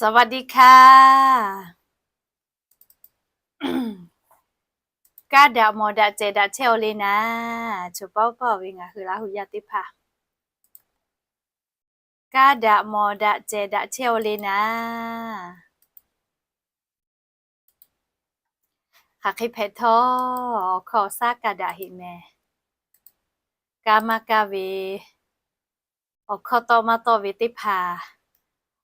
สวัสดีค่ะ Kaˇ daꞈ mawˬ daꞈ cehˬ daꞈ chehˇ-aw le naˍ. Choˬ paˇ oˇ paˇ-oˬ ve ngaˬ hui Laˇ hu yaˇ teˇ hpaˍ, kaˇ daꞈ mawˬ daꞈ cehˬ daꞈ chehˇ-aw le naˍ. Hk'aˬ hk'e hpehꞈ htawˇ, awˬ hkawˇ awˬ shaˉ kaˇ daꞈ heꞈ mehˍ. Kaˇ maˇ kaˇ ve, awˬ hkawˇ tawˆ maˇ tawˆ ve teˇ hpaˍ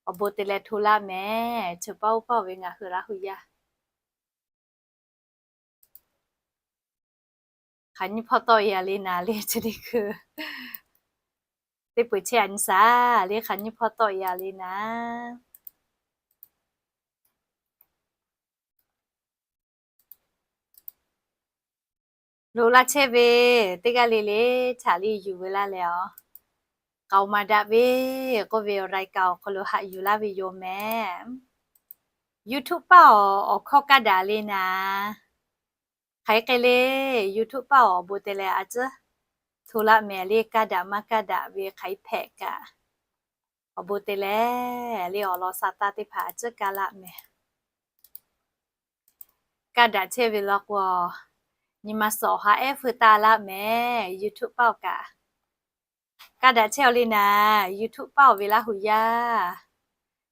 awˬ bon te leh hto laˇ mehˍ. Choˬ paˇ oˇ paˇ-oˬ ve ngaˬ hui Laˇ hu yaˇ, hk'aˬ nyiˇ hpawˇ tawˆ-e-a le naˍ le chi teˇ hkui. Teˇ peu-eˬ chehˇ-a nyi shaˍ le, hk'aˬ nyiˇ hpawˇ tawˆ-e-a le naˍ. Loꞈ laˇ chehˇ ve teˇ g'aˇ le le htaꞈ le yuˬ ve laˇ leh-aˬ, k'aoˍ maˍ daꞈ ve k'oˆ ve รายการ awˬ hk'aw lo haꞈ yuˬ laˇ ve yoˬ mehˍ. YouTube paˇ-oˬ, awˬ hkawˇ kaˇ daꞈ le naˍ. Hk'aˬ hk'e le, YouTube paˇ-oˬ, awˬ bon te leh a tcuhˉ hto laˇ mehˍ le, kaˇ daꞈ maˇ kaˇ daꞈ ve hk'aˬ hpehꞈ kaꞈ, awˬ bon te leh le awˬ lawn sa taˇ teˇ hpaˍ a tcuhˉ kaˇ laˇ mehˍ. Kaˇ daꞈ chehˇ ve law k'o, nyi ma suhˍ awˬ ha ehˉ feu taˇ laˇ mehˍ. YouTube paˇ-oˬ kaꞈ, kaˇ daꞈ chehˇ-aw le naˍ. YouTube paˇ-oˬ ve Laˇ hu yaˇ,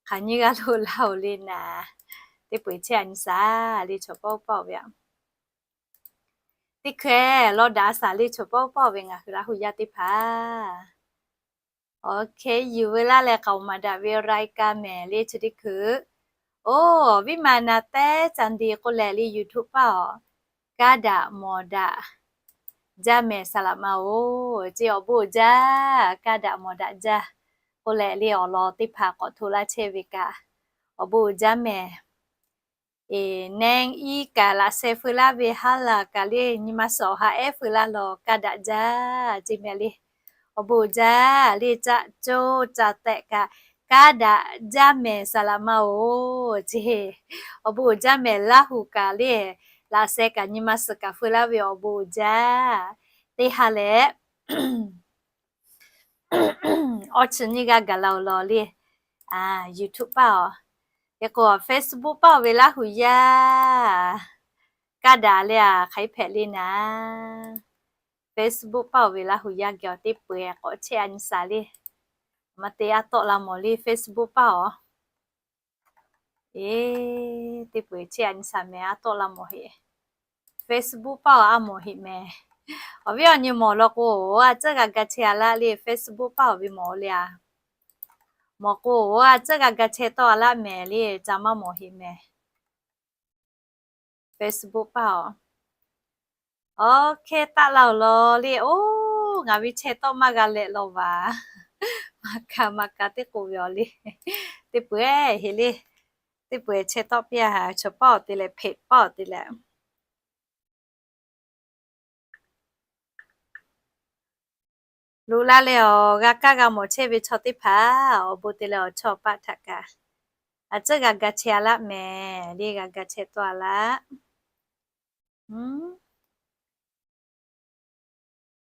hk'aˬ nyiˇ g'aˇ lo laˇ-oˬ le naˍ. Teˇ peu-eˬ chehˇ-a nyi shaˍ le, choˬ paˇ oˇ paˇ-oˬ ve a. Teˇ hkui-eˬ lawˇ daꞈ shaˍ le, choˬ paˇ oˇ paˇ-oˬ ve ngaˬ hui Laˇ hu yaˇ teˇ hpaˍ. Awˬ hk'e yuˬ ve laˇ leh k'aoˍ maˍ daꞈ ve รายการ mehˍ le chi teˇ hkui. Oˇ, awˬ viˉ ma na tehˉ ca nti k'oˆ leh le YouTube paˇ-oˬ, kaˇ daꞈ mawˬ daꞈ jaˇ mehˍ saˍ laꞈ ma-oˬ. Chi awˬ bon uiˍ jaˇ, kaˇ daꞈ mawˬ daꞈ jaˇ k'oˆ leh le awˬ lawn teˇ hpaˍ k'awꞈ hto laˇ chehˇ ve kaꞈ, awˬ bon uiˍ jaˇ mehˍ. Eˬ, nehˇ iˉ kaꞈ laꞈ sheh feu laˇ ve haˉ laˬ kaꞈ le nyi ma suhˍ awˬ ha ehˉ feu laˇ law kaˇ daꞈ jaˇ ce mehˍ le. Awˬ bon uiˍ jaˇ le, caˆ coˇ caˆ tehꞈ kaꞈ kaˇ daꞈ jaˇ mehˍ saˍ laꞈ ma-oˬ ce. Awˬ bon uiˍ jaˇ mehˍ Laˇ hu kaꞈ le, laꞈ sheh kaꞈ nyi ma suhˍ kaꞈ feu laˇ ve awˬ bon uiˍ jaˇ. Teˇ ha leh awˇ chi nyiˇ g'aˇ gaˬ la-oˬ law le. YouTube paˇ-oˬ, hk'e k'o Facebook paˇ-oˬ ve Laˇ hu yaˇ, kaˇ daꞈ le a hk'aˬ hpehꞈ le naˍ. Facebook paˇ-oˬ ve Laˇ hu yaˇ geh awˬ teˇ peu-eˬ k'awꞈ chehˇ-a nyi shaˍ le. Maˇ te a tawˆ la mawˬ le Facebook paˇ-oˬ. Eˬ, teˇ peu-eˬ chehˇ-a nyi shaˍ mehˍ, a tawˆ la mawˬ heꞈ. Facebook paˇ-oˬ a mawˬ heꞈ mehˍ. Awˬ viˉ awˬ nyi mawˬ law k'o, a tcuhˉ g'a ga chehˇ-a laˇ le Facebook paˇ-oˬ ve mawˬ le a. Mawˬ k'o, a tcuhˉ g'a ga chehˇ tawˆ-a laˇ mehˍ le, ca maˇ mawˬ heꞈ mehˍ. Facebook paˇ-oˬ, awˬ hk'e taˆ la-oˬ law le. Oˇ, ngaˬ ve chehˇ tawˆ maˇ g'a leh law vaˬ. Maˇ ka maˇ ka teˇ k'oˍ ve awˬ le. Teˇ peu-eˬ heꞈ le. Teˇ peu-eˬ chehˇ tawˆ piˇ-a haˍ, chaw paˇ awˬ te leh hpeꞈ paˇ awˬ te leh loꞈ la leh awˬ g'a kaˇ g'a mawˬ chehˇ ve chaw teˇ hpaˍ, awˬ bon te leh awˬ chawˇ paˆ htaꞈ kaꞈ a tcuhˉ g'a ga chehˇ-a laˇ mehˍ le, g'a ga chehˇ tawˆ-a laˇ.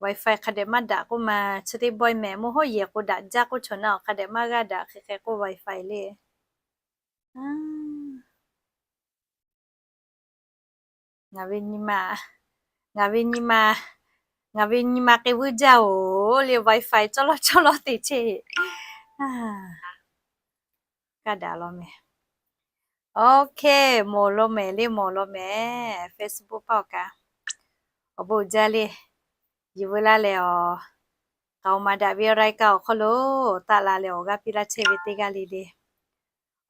Wi-Fi hk'a dehꞈ maˇ daꞈ k'oˆ ma, chi teˇ bawehˇ mehˍ mvuhˇ hoˉ yehˬ k'o daꞈ jaˇ k'oˆ chaw naˉ awˬ hk'a dehꞈ maˇ g'aˇ daꞈ hk'e hk'e k'oˆ Wi-Fi le. Ngaˬ ve nyi ma, ngaˬ ve nyi ma, ngaˬ ve nyi ma k'e vuiˇ jaˇ-oˬ le, Wi-Fi cawˇ lawˇ cawˇ lawˇ te chehˇ. Kaˇ daꞈ law mehˍ. Awˬ hk'e mawˬ law mehˍ le, mawˬ law mehˍ. Facebook paˇ-oˬ kaꞈ, awˬ bon uiˍ jaˇ le. Yuˬ veu laˇ leh awˬ, k'aoˍ maˍ daꞈ ve รายการ awˬ hk'aw lo taˆ la leh awˬ g'aˇ piˇ laˇ chehˇ ve teˇ g'aˇ le le,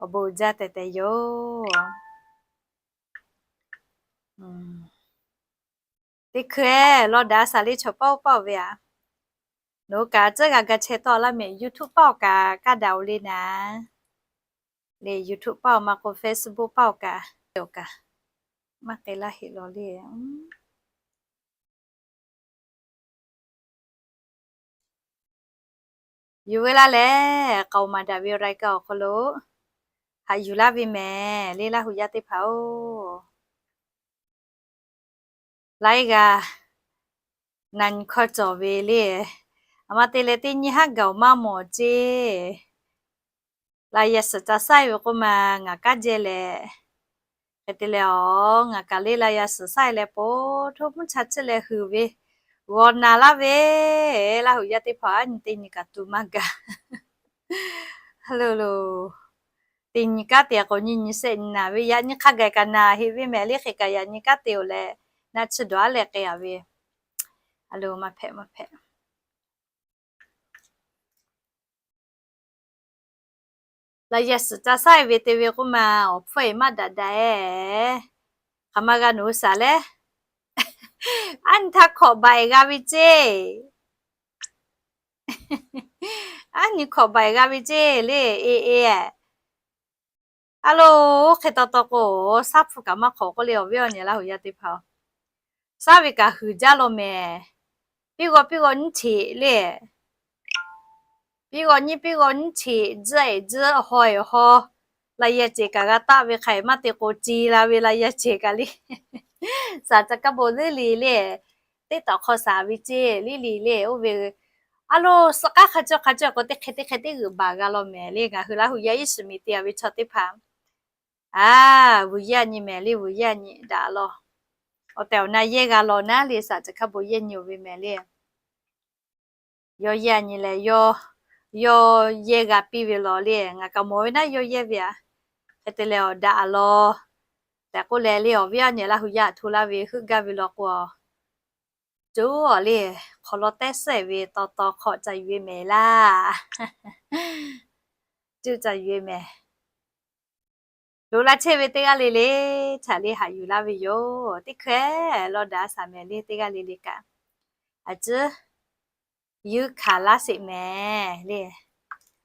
awˬ bon uiˍ jaˇ tehꞈ tehꞈ yoˬ. Teˇ hkui-eˬ lawˇ daꞈ shaˍ le, chaw paˇ oˇ paˇ-oˬ ve a. Nawˬ hui kaꞈ tcuhˉ g'a ga chehˇ tawˆ laˇ mehˍ. YouTube paˇ-oˬ kaꞈ kaˇ daꞈ-oˬ le naˍ. Le YouTube paˇ-oˬ maˇ k'o Facebook paˇ-oˬ kaꞈ, oˬ kaꞈ maˇ k'ai laˇ heˆ law le. Yuˬ veu laˇ leh, k'aoˍ maˍ daꞈ ve รายการ awˬ hk'aw lo haꞈ yuˬ laˇ ve mehˍ le, Laˇ hu yaˇ teˇ hpaˍ-oˬ. Laiˉ g'aˇ na nyi hkawˇ cawˬ ve le. A ma te leh teˇ nyi haˉ gaˬ-oˬ maˇ mawˬ ceˇ. Laˇ yaˇ suhˍ ca saiˉ ve k'oˆ ma, ngaˬ kanˉ jehˇ leh, hk'e te leh awˬ, ngaˬ kaꞈ le laˇ yaˇ suhˍ saiˉ leh po htoˇ mvuhˇ cha ciˇ leh huiˍ ve, g'awˬ naˍ laˇ ve, Laˇ huˍ yaˇ teˇ hpaˍ a nyi teˇ nyi kaꞈ tu maˇ gaˬ. Lo lo, teˇ nyi kanˉ te k'o nyi nyi shehˆ nyi naˍ ve, yaꞈ nyi hk'a gaˬ kaꞈ naˍ heꞈ ve mehˍ le, hk'e kaꞈ yaꞈ nyi kanˉ te-oˬ leh, naˆ tsuhˇ dawˬ aˉ leh k'ai-a ve. A lo, maˇ hpehꞈ maˇ hpehꞈ. Laˇ yaˇ suhˍ ca saiˉ ve te ve k'oˆ ma, awˬ hpfuhˇ eˬ maˇ daꞈ daꞈ-e. Hk'aˬ ma g'a nawˬ hui shaˍ leh, aˉ nyi htaˇ hkawꞈ baꞈ eˬ g'a ve ceˇ. Aˉ nyi hkawꞈ baꞈ eˬ g'a ve ceˇ le, e e. A lo, oˇ hk'e taw taw k'o, shaˉ hpu kaꞈ maˇ hk'awꞈ k'oˆ le, awˬ viˉ awˬ nyi Laˇ huˍ yaˇ teˇ hpaˍ-oˬ, shaˉ ve kaꞈ huiˍ jaˇ law mehˍ. Piˇ g'aw piˇ g'aw nyiˇ cheꞈ le, piˇ g'aw nyiˇ piˇ g'aw nyiˇ cheꞈ, tzuhˇ eˬ tzuhˇ, haw eˬ haw, laˇ yaˇ cehˬ kaꞈ g'a taˆ ve hk'aˬ maˇ te k'o, ce la ve laˇ yaˇ cehˬ kaꞈ le. Shaˍ ca kaˇ bon liˇ liˬ le, teˇ tawꞈ hk'aw shaˍ ve ceˇ liˇ liˬ le, oˇ ve, a lo, suh k'aˉ hk'a cawˇ hk'a cawˇ k'o, teˇ hk'e teˇ hk'e teˇ g'euꞈ baˬ g'a law mehˍ le. Ngaˬ hui Laˇ huˍ yaˇ iˉ shiˍ miˬ te-a ve chaw teˇ hpaˍ, a, vuiˬ yaˇ nyi mehˍ le, vuiˬ yaˇ nyi daꞈ law. Awˬ tehˬ awˬ na yehˇ g'a law naˉ le, shaˍ ca kaˇ bon yehˇ nyi-oˬ ve mehˍ le. Yawˇ yaˇ nyi leh, yawˇ yehˇ g'a piˇ ve law le, ngaˬ kaꞈ mawˬ ve naˉ yawˇ yehˇ ve a. Hk'e te leh awˬ daꞈ law tehꞈ k'oˆ leh le, awˬ viˉ awˬ nyi Laˇ huˍ yaˇ htoꞈ laˇ ve heuˆ gaˇ ve law k'o, coˇ awˬ le, hk'awꞈ law tehˉ suhˉ ve taw taw hk'awꞈ ca yuˬ ve mehˍ laˇ. Coˇ ca yuˬ ve mehˍ. Loꞈ la chehˇ ve teˇ g'aˇ le le, chaꞈ le haꞈ yuˬ laˇ ve yoˬ. Teˇ hkeh law daꞈ shaˍ mehˍ le, teˇ g'aˇ le le kaꞈ, a ciˉ yuˇ hkanˍ laˇ sheˍ mehˍ le.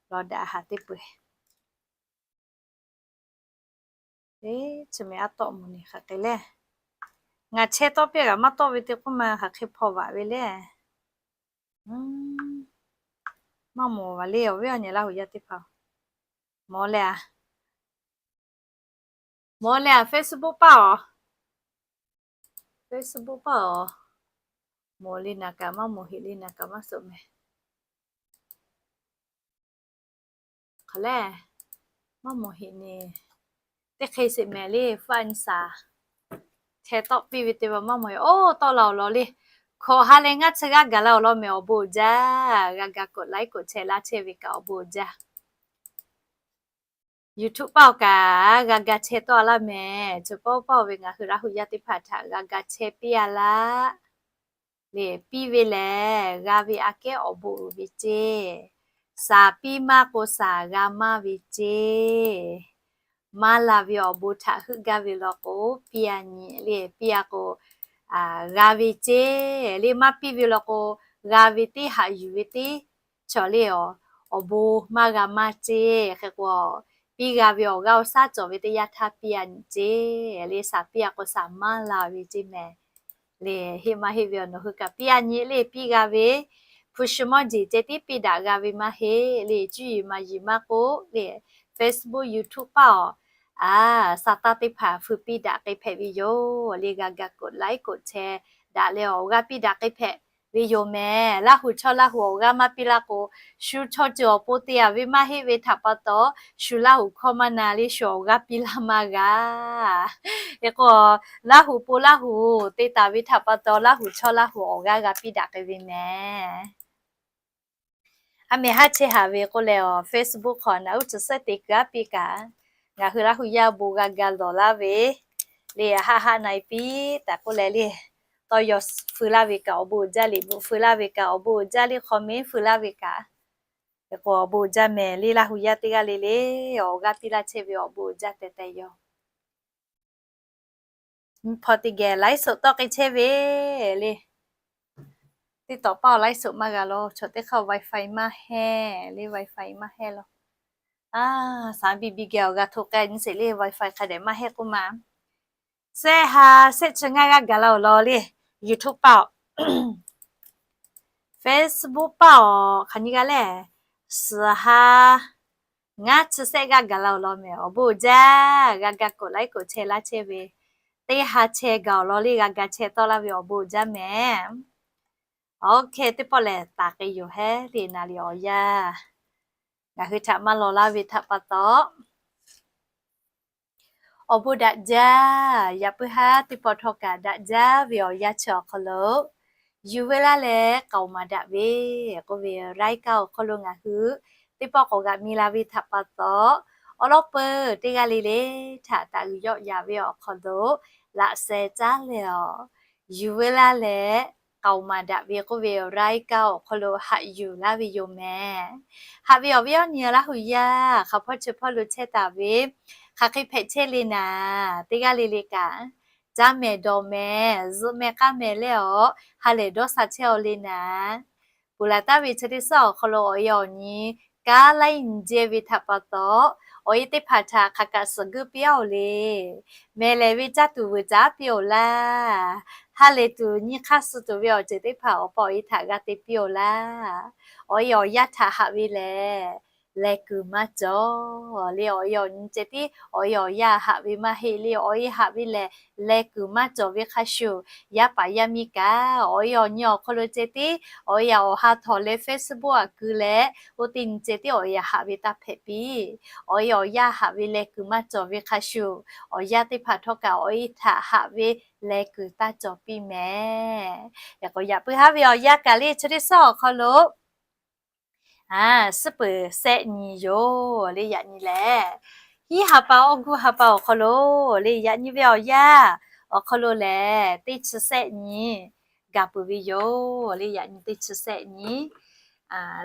Law daꞈ haˍ teˇ peuˬ. Chi mehˍ aˉ tawˆ mvuhˬ neˬ hk'aˬ hk'e le. Ngaˬ chehˇ tawˆ piˇ kaꞈ maˇ tawˆ ve te k'oˆ ma, hk'aˬ hk'e hpaw vaꞈ ve le. Maˇ mawˬ vaˬ le, awˬ viˉ awˬ nyi Laˇ huˍ yaˇ teˇ hpaˍ. Mawˬ leh a, mawˬ leh a, Facebook paˇ awˬ, Facebook paˇ awˬ. Mawˬ le naˍ kaꞈ maˇ mawˬ, heꞈ le naˍ kaꞈ maˇ suhˍ mehˍ. Hk'aˬ le, maˇ mawˬ heꞈ neˬ, teˇ hk'e sheˍ mehˍ le, faˆ nyi shaˍ. Chehˇ tawˆ piˇ ve te va maˇ mawˬ heꞈ, oˇ tawˆ la awˬ lawn le. Hkawꞈ ha leh ngaˇ chi g'aˇ gaˬ la awˬ lawn mehˍ, awˬ bon uiˍ jaˇ. G'a ga กดไลค์ กดแชร์ laˇ chehˇ ve kaꞈ awˬ bon uiˍ jaˇ. YouTube paˇ awˬ kaꞈ g'a ga chehˇ tawˆ laˇ mehˍ. Chi paˇ paˇ ve ngaˬ hui Laˇ huˍ yaˇ teˇ hpaˍ htaꞈ g'a ga chehˇ piˇ-a laˇ. Lehˬ piˇ ve lehˬ, g'a ve aꞈ kehˉ awˬ bon uiˍ ve ceˇ. Shaˍ piˇ maˇ k'o, shaˍ g'a maˇ ve ceˇ. Maˇ la ve awˬ bon htaꞈ heuˆ gaˇ ve law k'o, piˇ-a nyi le, piˇ-a k'o, g'a ve ceˇ le. Maˇ piˇ ve law k'o, g'a ve teˇ haꞈ yuˬ ve teˇ cawˬ le, awˬ bon maˇ g'a maˇ ceˇ. Hk'e k'o, piˇ g'a ve awˬ g'aˇ awˬ shaˉ cawˬ ve teˇ yanˇ htaˇ piˇ-a nyi ceˇ le. Shaˍ piˇ-a k'o, shaˍ maˇ la ve ceˇ mehˍ. Lehˬ heˆ maˇ heˆ ve awˬ nawˬ hui kaꞈ piˇ-a nyi le, piˇ g'a ve, hpu shi mawˇ jeˬ ceh tiˉ piˇ daꞈ g'a ve maˇ heˆ le. Cuˇ yiˍ maˍ yiˍ maˇ k'oˆ le, Facebook, YouTube paˇ awˬ, a, shaˍ taˇ teˇ hpaˍ feu piˇ daꞈ k'ai hpehꞈ ve yoˬ le. G'a ga กดไลค์ กดแชร์ daꞈ leh awˬ g'aˇ piˇ daꞈ k'ai hpehꞈ ve yoˬ mehˍ. Laˇ huˍ chaw Laˇ huˍ awˬ g'aˇ maˇ piˇ laˇ k'o, shu chaw ceuˬ awˬ pon te-a ve maˇ heˆ ve htaꞈ pa taw, shu Laˇ huˍ hkawˇ maˇ na le, shu awˬ g'aˇ piˇ laˇ maˇ g'a. Hk'e k'o, Laˇ huˍ pon Laˇ huˍ te taˍ ve htaꞈ pa taw, Laˇ huˍ chaw Laˇ huˍ awˬ g'aˇ g'a piˇ daꞈ k'ai ve mehˍ. A mehˍ haˉ chehˇ haˍ ve k'oˆ leh, awˬ Facebook hk'aw naˬ uˉ tcuh sehˉ te kuiˬ aˉ piˇ kaꞈ, ngaˬ hui Laˇ huˍ yaˇ bon g'a ga lawˬ laˇ ve le. Haˆ haˆ na-e piˇ tehꞈ k'oˆ leh le, tawˇ yaw feu laˇ ve kaꞈ awˬ bon uiˍ jaˇ, liꞈ bvuhꞈ feu laˇ ve kaꞈ awˬ bon uiˍ jaˇ, le comment feu laˇ ve kaꞈ, hk'e k'o awˬ bon uiˍ jaˇ mehˍ le. Laˇ huˍ yaˇ teˇ g'aˇ le le, awˬ g'aˇ piˇ laˇ chehˇ ve awˬ bon uiˍ jaˇ tehꞈ tehꞈ yoˬ. Hpaw teˇ geh ไลฟ์สด tawˆ k'ai chehˇ ve le. Teˇ tawꞈ paˇ awˬ ไลฟ์สด maˇ g'a law, chaw teˇ hk'aˇ wifi maˇ heˆ le, wifi maˇ heˆ law. A, shaˍ biˇ biˇ geh awˬ g'a hto k'ai nyi sheˍ le, wifi hk'a dehꞈ maˇ heˆ k'oˆ ma. Sehˆ ha sehˆ chi ngaˇ g'aˇ gaˬ la awˬ lawn le, YouTube paˇ awˬ. Facebook paˇ awˬ hk'aˬ nyi g'a lehˬ, suhˍ ha ngaˇ chi sehˆ g'aˇ gaˬ la awˬ lawn mehˍ. Awˬ bon uiˍ jaˇ, g'a ga กดไลค์ กดแชร์ laˇ chehˇ ve, teˇ ha chehˇ gaˬ awˬ lawn le, g'a ga chehˇ tawˆ laˇ ve awˬ bon uiˍ jaˇ mehˍ. Awˬ hk'e teˇ pawˆ lehˬ taˍ k'ai yoˬ hehˉ le, naˍ riˍ awˬ yanˇ Ngaˬ hui htaꞈ maˇ law laˇ ve htaꞈ pa taw, awˬ bon daꞈ jaˇ. Yaꞈ puiˉ haˉ teˇ pawˆ htawˇ kaꞈ daꞈ jaˇ ve awˬ yanˇ chi awˬ hk'aw lo, yuˬ veu laˇ leh k'aoˍ maˍ daꞈ ve k'oˆ ve รายการ awˬ hk'aw lo ngaˬ hui teˇ pawˆ k'awꞈ g'aꞈ mi la ve htaꞈ pa taw, awˬ lawn peuˬ teˇ g'aˇ le le htaꞈ taꞈ g'uiˬ yawˆ yaˍ ve awˬ hk'aw lo laꞈ sheh caˉ leh awˬ, yuˬ veu laˇ leh k'aoˍ maˍ daꞈ ve k'oˆ ve รายการ awˬ hk'aw lo haꞈ yuˬ laˇ ve yoˬ mehˍ. Haꞈ ve awˬ viˉ awˬ nyi Laˇ huˍ yaˇ hk'a hpawˇ chi hpawˇ lo chehˇ taˍ ve, hk'aˬ hk'e hpehꞈ chehˇ le naˍ, teˇ g'aˇ le le kaꞈ, caˇ mehˍ dawˬ mehˍ zuhꞈ mehˍ k'aˇ mehˍ leh awˬ, ha lehˬ dawˇ sha chehˇ aˬ le naˍ. Ponˬ laˬ taˍ ve chi teˇ suhˉ awˬ hk'aw lo awˬ e awˬ nyi kanˉ laiˉ nyi jehˇ ve htaꞈ pa taw, awˬ e teˇ hpaˍ htaꞈ hk'aˬ kaꞈ suhˍ guˇ piˇ aˬ le. Mehˍ lehˍ ve caˇ tuˬ vuiˬ caˉ piˇ aˬ laˇ. Ha lehˬ tuˬ nyi hk'aˇ suh tuˬ ve awˬ ceuˬ teˇ hpaˍ awˬ pa awˬ e htaꞈ g'a te piˇ aˬ laˇ. Awˬ e awˬ yaˇ htaꞈ haꞈ ve lehˬ, leh kuiˬ maˇ cawˬ le. Awˬ e awˬ nyi ceh tiˉ awˬ e awˬ yaˇ haꞈ ve maˇ heˆ le. Awˬ e haꞈ ve lehˬ, leh kuiˬ maˇ cawˬ ve hk'a shuˍ, yaˇ paˍ yaˇ miˇ kaꞈ awˬ e awˬ nyi awˬ hk'aw lo ceh tiˉ awˬ e awˬ ha htawꞈ leh Facebook aꞈ keu leh, oˇ teˇ nyi ceh tiˉ awˬ e haꞈ ve taˇ hpehꞈ piˇ. Awˬ e awˬ yaˇ haꞈ ve leh kuiˬ maˇ cawˬ ve hk'a shuˍ, awˬ yaˇ teˇ hpaˍ htawˇ kaꞈ awˬ e htaꞈ haꞈ ve leh kuiˬ taˇ cawˬ piˇ mehˍ. Yaꞈ k'o yaꞈ puiˉ haˉ ve awˬ yaˇ kaꞈ le chi teˇ suhˉ awˬ hk'aw lo suhˉ peuˍ sehˆ nyi yoˬ le. Yaꞈ nyi lehˬ, hiˉ ha pa awˬ guˇ ha pa awˬ hk'aw lo le, yaꞈ nyi ve awˬ yaˇ awˬ hk'aw lo lehˬ teˇ chi sehˆ nyi gaˬ peuˬ ve yoˬ le. Yaꞈ nyi teˇ chi sehˆ nyi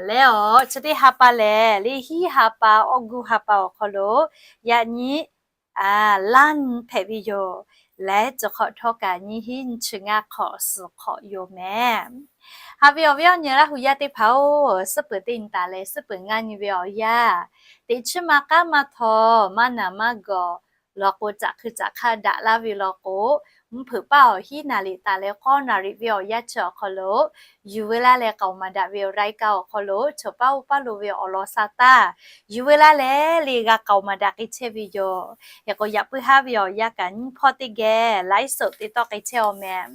leh awˬ chi teˇ ha pa lehˬ le, hiˉ ha pa awˬ guˇ ha pa awˬ hk'aw lo yaꞈ nyi laˇ nyi hpehꞈ ve yoˬ. Leh chi hk'awꞈ htawˇ kaꞈ nyiˇ hinˉ nyiˇ chi ngaˇ hk'awꞈ suhˍ hk'awꞈ yoˬ mehˍ. Haꞈ ve awˬ viˉ awˬ nyi Laˇ huˍ yaˇ teˇ hpaˍ-oˬ, suhˉ peuˍ teˇ nyi taˍ leh suhˉ peuˍ ngaˇ nyi ve awˬ yaˇ, teꞈ chiˉ maˇ k'aˉ maˇ htaw, maˇ naˬ maˇ gawˬ law k'o, caꞈ hkui caꞈ hk'aˇ daꞈ laˇ ve law k'o, mvuhˇ hpeuꞈ paˇ awˬ hiˉ naˍ riˍ taˍ leh k'awˇ naˍ riˍ ve awˬ yanˇ chi awˬ hk'aw lo, yuˬ veu laˇ leh k'aoˍ maˍ daꞈ ve awˬ รายการ awˬ hk'aw lo, chaw paˉ oˇ paˉ lo ve awˬ lawn sha taˇ yuˬ veu laˇ leh le g'a k'aoˍ maˍ daꞈ k'ai chehˇ ve yoˬ. Yaꞈ k'o yaꞈ puiˉ haˉ ve awˬ yaˇ kaꞈ nyiˇ hpawˇ teˇ geh ไลฟ์สด te tawˆ k'ai chehˇ aˬ mehˍ.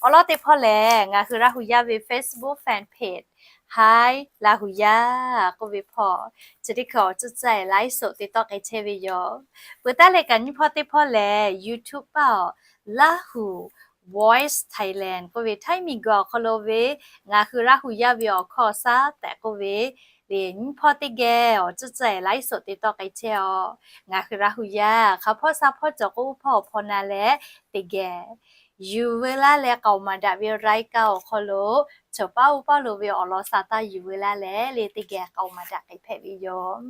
Awˬ lawn teˇ hpawˇ lehˬ, ngaˬ hui Laˇ huˍ yaˇ ve Facebook fan page Hi Laˇ huˍ yaˇ k'oˆ ve hpawˇ, chi teˇ hkui awˬ cuˇ caˇ ไลฟ์สด te tawˆ k'ai chehˇ ve yoˬ. Peuˬ taˉ leh kaꞈ nyiˇ hpawˇ teˇ hpawˇ lehˬ, YouTube paˇ awˬ Laˇ huˍ Voice Thailand k'oˆ ve Htaiˇ miˬ guiˬ awˬ hk'aw lo ve ngaˬ hui Laˇ huˍ yaˇ ve awˬ hkawˇ awˬ shaˉ tehꞈ k'oˆ ve le, nyiˇ hpawˇ teˇ geh awˬ cuˇ caˇ ไลฟ์สด te tawˆ k'ai chehˇ aˬ. Ngaˬ hui Laˇ huˍ yaˇ hk'a hpawˇ sha hpawˇ cawˬ k'o, oˇ hpawˇ awˬ hpaw na leh teˇ geh yuˬ veu laˇ leh k'aoˍ maˍ daꞈ ve รายการ awˬ hk'aw lo, chaw paˉ oˇ paˉ lo ve awˬ lawn sha taˇ yuˬ veu laˇ leh le teˇ geh k'aoˍ maˍ daꞈ k'ai hpehꞈ ve yoˬ.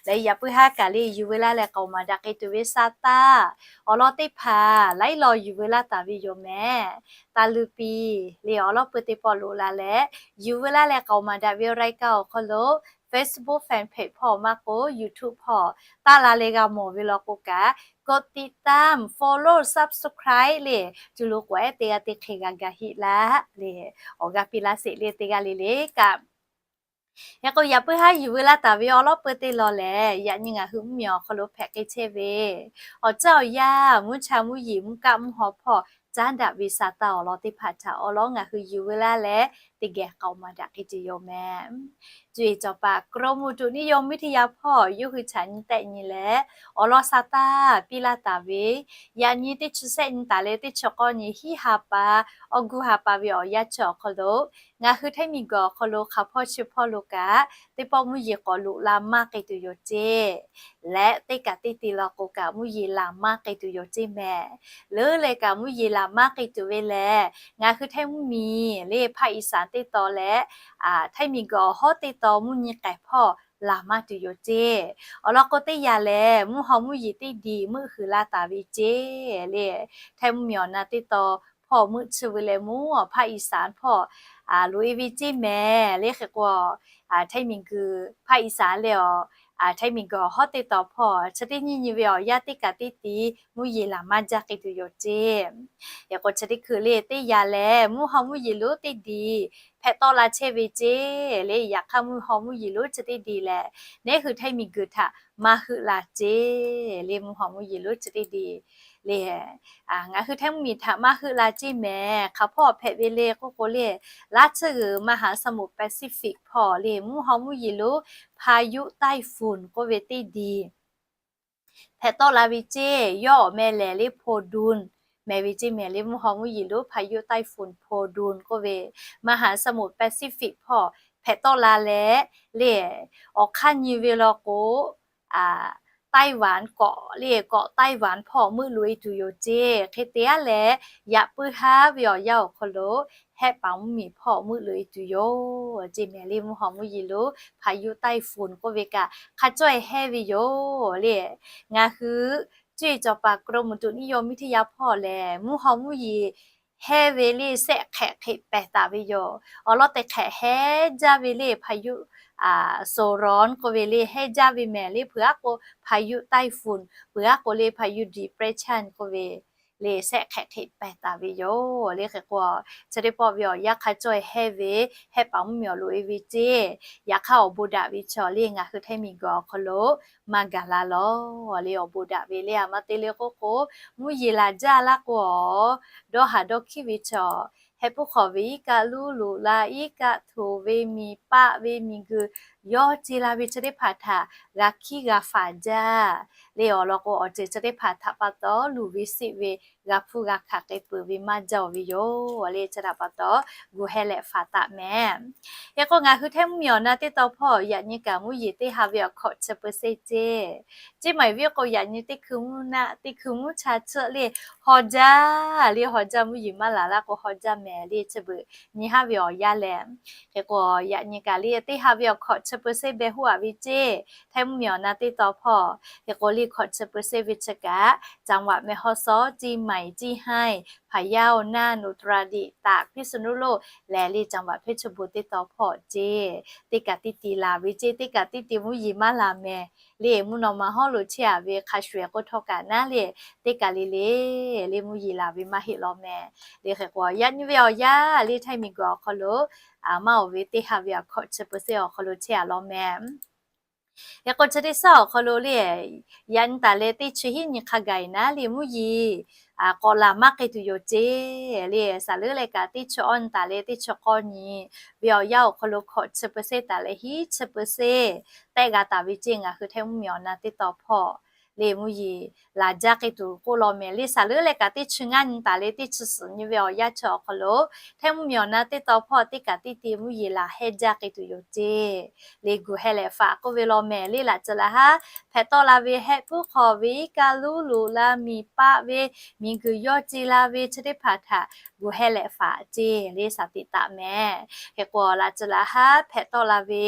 Leh yaꞈ puiˉ haˉ kaꞈ le yuˬ veu laˇ leh k'aoˍ maˍ daꞈ k'ai tuˬ ve sha taˇ awˬ lawn teˇ hpaˍ laiˉ law yuˬ veu laˇ taˍ ve yoˬ mehˍ. Taˇ luˇ piˇ le awˬ lawn peuˬ teˇ pawˆ loꞈ la leh, yuˬ veu laˇ leh k'aoˍ maˍ daꞈ ve รายการ awˬ hk'aw lo, Facebook fan page hpawˇ maˇ k'o YouTube hpawˇ taˇ la leh g'a mawˬ ve law k'o kaꞈ, กดติดตาม follow subscribe le, cuˇ lo k'awꞈ ehˉ teˇ g'aˇ teˇ hk'e g'a ga heˆ laˇ le, awˬ g'aˇ piˇ laˇ sheˍ le teˇ g'aˇ le le kaꞈ. Yaꞈ k'o yaꞈ puiˉ haˉ yuˬ veu laˇ taˍ ve awˬ lawn peuˬ teˇ law lehˬ, yaꞈ nyi ngaˬ hui mvuhˇ miˬ awˬ hk'aw lo hpehꞈ k'ai chehˇ ve awˬ caˇ awˬ yaˇ, mvuhˇ cha mvuhˇ yeˬ, mvuhˇ kaˆ mvuhˇ haw hpawˇ caˉ daꞈ ve sha taˇ awˬ lawn teˇ hpaˍ htaꞈ awˬ lawn ngaˬ hui yuˬ veu laˇ leh teˇ geh k'aoˍ maˍ daꞈ k'ai tuˬ yoˬ mehˍ. Cuˇ yiˍ cawˬ paˍ กรมอุตุนิยมวิทยา hpawˇ yawˇ hui htaꞈ nyi tehˆ nyi leh awˬ lawn sha taˇ piˇ laˇ taˍ ve, yaꞈ nyi teˇ chi sehˆ nyi taˍ leh teˇ chi k'awˇ nyi hiˉ ha pa awˬ guˇ ha pa ve awˬ yanˇ chi awˬ hk'aw lo, ngaˬ hui Htaiˇ miˬ guiˬ awˬ hk'aw lo hk'a hpawˇ chi hpawˇ lo kaꞈ, teˇ pawˆ mvuhˇ yeˬ k'awꞈ loꞈ la maˇ k'ai tuˬ yoˬ ceˇ. Leh teˇ kaꞈ teˇ te law k'o kaꞈ mvuhˇ yeˬ laˬ maˇ k'ai tuˬ yoˬ ceˇ mehˍ. Leuˉ leh kaꞈ mvuhˇ yeˬ laˬ maˇ k'ai tuˬ ve lehˬ, ngaˬ hui Htaiˇ mvuhˇ miˬ le ภาคอีสาน teˇ taw leh Htaiˇ miˬ guiˬ awˬ hawˉ teˇ taw mvuhˇ nyi k'ehˬ hpawˇ laˬ maˇ tuˬ yoˬ ceˇ. Awˬ lawn k'o teˇ yanˇ lehˬ, mvuhˇ haw mvuhˇ yeˬ teˇ diˬ meuˆ huiˍ la taˍ ve ceˇ le. Htaiˇ mvuhˇ miˬ awˬ na teˇ taw hpawˇ meuˆ chi ve leh mvuhˇ awˬ ภาคอีสาน hpawˇ loꞈ e ve ceˇ mehˍ le. Hk'e k'o, Htaiˇ miˬ guiˬ ภาคอีสาน leh awˬ, Htaiˇ miˬ guiˬ awˬ hawˉ teˇ taw hpawˇ chi teˇ nyiˇ nyi ve awˬ yanˇ teˇ kaꞈ teˇ te mvuhˇ yeˬ laˬ maˇ jaˇ k'ai tuˬ yoˬ ceˇ. Yaꞈ k'o chi teˇ hkui le teˇ yanˇ lehˬ, mvuhˇ haw mvuhˇ yeˬ lonˉ teˇ diˬ hpehꞈ tawˆ la chehˇ ve ceˇ le. Yaꞈ hk'aˇ mvuhˇ haw mvuhˇ yeˬ lonˉ chi teˇ diˬ lehˬ, neˉ hui htehˇ miˬ guiˬ htaꞈ maˇ heuˆ la ceˇ le. Mvuhˇ haw mvuhˇ yeˬ lonˉ chi teˇ diˬ le, ngaˬ hui htehˇ mvuhˇ miˬ htaꞈ maˇ heuˆ la ceˇ mehˍ. Hk'aˬ hpawˇ hpehꞈ ve le k'oˆ k'o le, laˇ tsuhˇ g'uiˬ มหาสมุทรแปซิฟิก hpawˇ le mvuhˇ haw mvuhˇ yeˬ lonˉ พายุไต้ฝุ่น k'oˆ ve teˇ diˬ hpehꞈ tawˆ la ve ceˇ. Yawˇ awˬ meh lehˬ le โพดุล mehˍ ve ceˇ mehˍ le. Mvuhˇ haw mvuhˇ yeˬ lonˉ พายุไต้ฝุ่น โพดุล k'oˆ ve มหาสมุทรแปซิฟิก hpawˇ hpehꞈ tawˆ la leh le, awˬ hk'aˇ nyi ve law k'o, Taiwan kawꞈ le, kawꞈ Taiwan hpawˇ meuˆ loꞈ-e tuˬ yoˬ ceˇ. Hk'e te aˉ leh, yaꞈ puiˉ haˉ ve awˬ yanˇ awˬ hk'aw lo hehˆ paˍ mvuhˇ miˬ hpawˇ meuˆ loꞈ-e tuˬ yoˬ ceˇ mehˍ le. Mvuhˇ haw mvuhˇ yeˬ lonˉ พายุไต้ฝุ่น k'oˆ ve kaꞈ hk'a cawˇ-e hehˇ ve yoˬ le. Ngaˬ hui cuˇ yiˍ cawˬ paˍ กรมอุตุนิยมวิทยา hpawˇ lehˬ, mvuhˇ haw mvuhˇ yeˬ hehˇ ve le sehˆ hk'ehꞈ hk'e pehˬ taˍ ve yoˬ. Awˬ lawn teˇ hk'ehꞈ hehˇ jaˇ ve le พายุโซนร้อน k'oˆ ve le hehˇ jaˇ ve mehˍ le. Peuˬ aˉ k'o พายุไต้ฝุ่น, peuˬ aˉ k'o le พายุ depression k'oˆ ve le sehˆ hk'ehꞈ hk'e pehˬ taˍ ve yoˬ le. Hk'e k'o, chi teˇ pawˆ ve awˬ yanˇ hk'a cawˇ-e hehˇ ve, hehˆ paˍ mvuhˇ miˬ awˬ loꞈ-e ve ceˇ. Yaꞈ hk'aˇ awˬ bon daꞈ ve chaw le ngaˬ hui htehˇ miˬ guiˬ awˬ hk'aw lo maˇ gaˬ la lawˬ le. Awˬ bon daꞈ ve le a maˇ te le k'oˆ k'o, mvuhˇ yeˬ laˬ jaˇ laˇ k'o, dawˇ haˍ dawˇ hkiˉ ve chaw, heh puiˉ hk'awꞈ ve iˉ kaˆ luˉ loꞈ la, iˉ kaˆ htoꞈ ve miˬ paˆ ve miˬ guiˬ yawˇ ce la ve chi teˇ hpaˍ htaꞈ g'a hkiˉ g'a faˍ jaˇ le. Awˬ lawn k'o, awˬ ceuˬ chi teˇ hpaˍ htaꞈ pa taw luˬ ve seˆ ve g'a hpuˇ g'a hkanˍ k'ai peuˬ ve maˇ jaˇ-oˬ ve yoˬ le. Chi htaꞈ pa taw gu heh leh faˍ taˍ mehˍ. Hk'e k'o, ngaˬ hui htehˇ mvuhˇ miˬ awˬ na teˇ taw hpawˇ yaꞈ nyi kaꞈ mvuhˇ yeˬ teˇ ha ve awˬ hkawꞈ chi เปอร์เซ็นต์ ceˇ. Ceˇ maˬ ve k'o, yaꞈ nyi teˇ hkui mvuhˇ naˆ, teˇ hkui mvuhˇ cha tsuhˆ le haw jaˇ le. Haw jaˇ, mvuhˇ yeˬ maˇ laˬ laˇ k'o haw jaˇ mehˍ le. Chi beuꞈ nyi haˉ ve awˬ yanˇ lehˬ. Hk'e k'o, yaꞈ nyi kaꞈ le teˇ ha ve awˬ hkawꞈ chi เปอร์เซ็นต์ beh huˉ aꞈ ve ceˇ. Htehˇ mvuhˇ miˬ awˬ na teˇ taw hpawˇ hk'e k'o le hkawꞈ chi เปอร์เซ็นต์ ve chi kaꞈ จังหวัดแม่ฮ่องสอน, เชียงใหม่, เชียงราย, พะเยา, น่าน, อุตรดิตถ์, ตาก, พิษณุโลก lehˬ le จังหวัดเพชรบูรณ์ teˇ taw hpawˇ ceˇ. Teˇ kaꞈ teˇ ti laˬ ve ceˇ. Teˇ kaꞈ teˇ ti mvuhˇ yeˬ maˇ laˬ mehˍ le. Mvuhˇ naw ma hawˉ lo chehˇ-a ve hk'a shuˍ-ehˍ k'o htawˇ kaꞈ naˉ le, teˇ kaꞈ le le le mvuhˇ yeˬ laˬ ve maˇ heˆ law mehˍ le. Hk'e k'o, yaꞈ nyi ve awˬ yanˇ le htehˇ miˬ guiˬ awˬ hk'aw lo maˇ oˬ ve teˇ ha ve awˬ hkawꞈ chi เปอร์เซ็นต์ awˬ hk'aw lo chehˇ-a law mehˍ. Hk'e k'o, chi teˇ suhˉ awˬ hk'aw lo le, yaꞈ nyi taˍ leh teˇ chi hiˉ nyi hk'a gaˬ-e naˉ le mvuhˇ yeˬ k'awꞈ laˬ maˇ k'ai tuˬ yoˬ ceˇ le. Saˍ leuˉ leh kaꞈ teˇ chi awˇ nyi taˍ leh teˇ chi k'awˇ nyi ve awˬ yanˇ awˬ hk'aw lo hkawꞈ chi เปอร์เซ็นต์ taˍ leh hiˉ chi เปอร์เซ็นต์ tehˆ g'a taˍ ve ceˇ. Ngaˬ hui htehˇ mvuhˇ miˬ awˬ na teˇ taw hpawˇ le mvuhˇ yeˬ laˬ jaˇ k'ai tuˬ k'oˆ law mehˍ le. Saˍ leuˉ leh kaꞈ teˇ chi ngaˇ nyi taˍ leh teˇ chi suhˍ nyi ve awˬ yanˇ chi awˬ hk'aw lo htehˇ mvuhˇ miˬ awˬ na teˇ taw hpawˇ teˇ kaꞈ teˇ ti mvuhˇ yeˬ laˬ hehˇ jaˇ k'ai tuˬ yoˬ ceˇ le. Gu heh leh faˍ k'oˆ ve law mehˍ le. Laꞈ ceuˬ laˬ haˉ hpehꞈ tawˆ la ve heh puiˉ hk'awꞈ ve iˉ kaˆ luˉ loꞈ la, miˬ paˆ ve miˬ guiˬ yawˇ ce la ve chi teˇ hpaˍ htaꞈ gu heh leh faˍ ceˇ le. Shaˍ tiꞈ taˍ mehˍ. Hk'e k'o, laꞈ ceuˬ laˬ haˉ hpehꞈ tawˆ la ve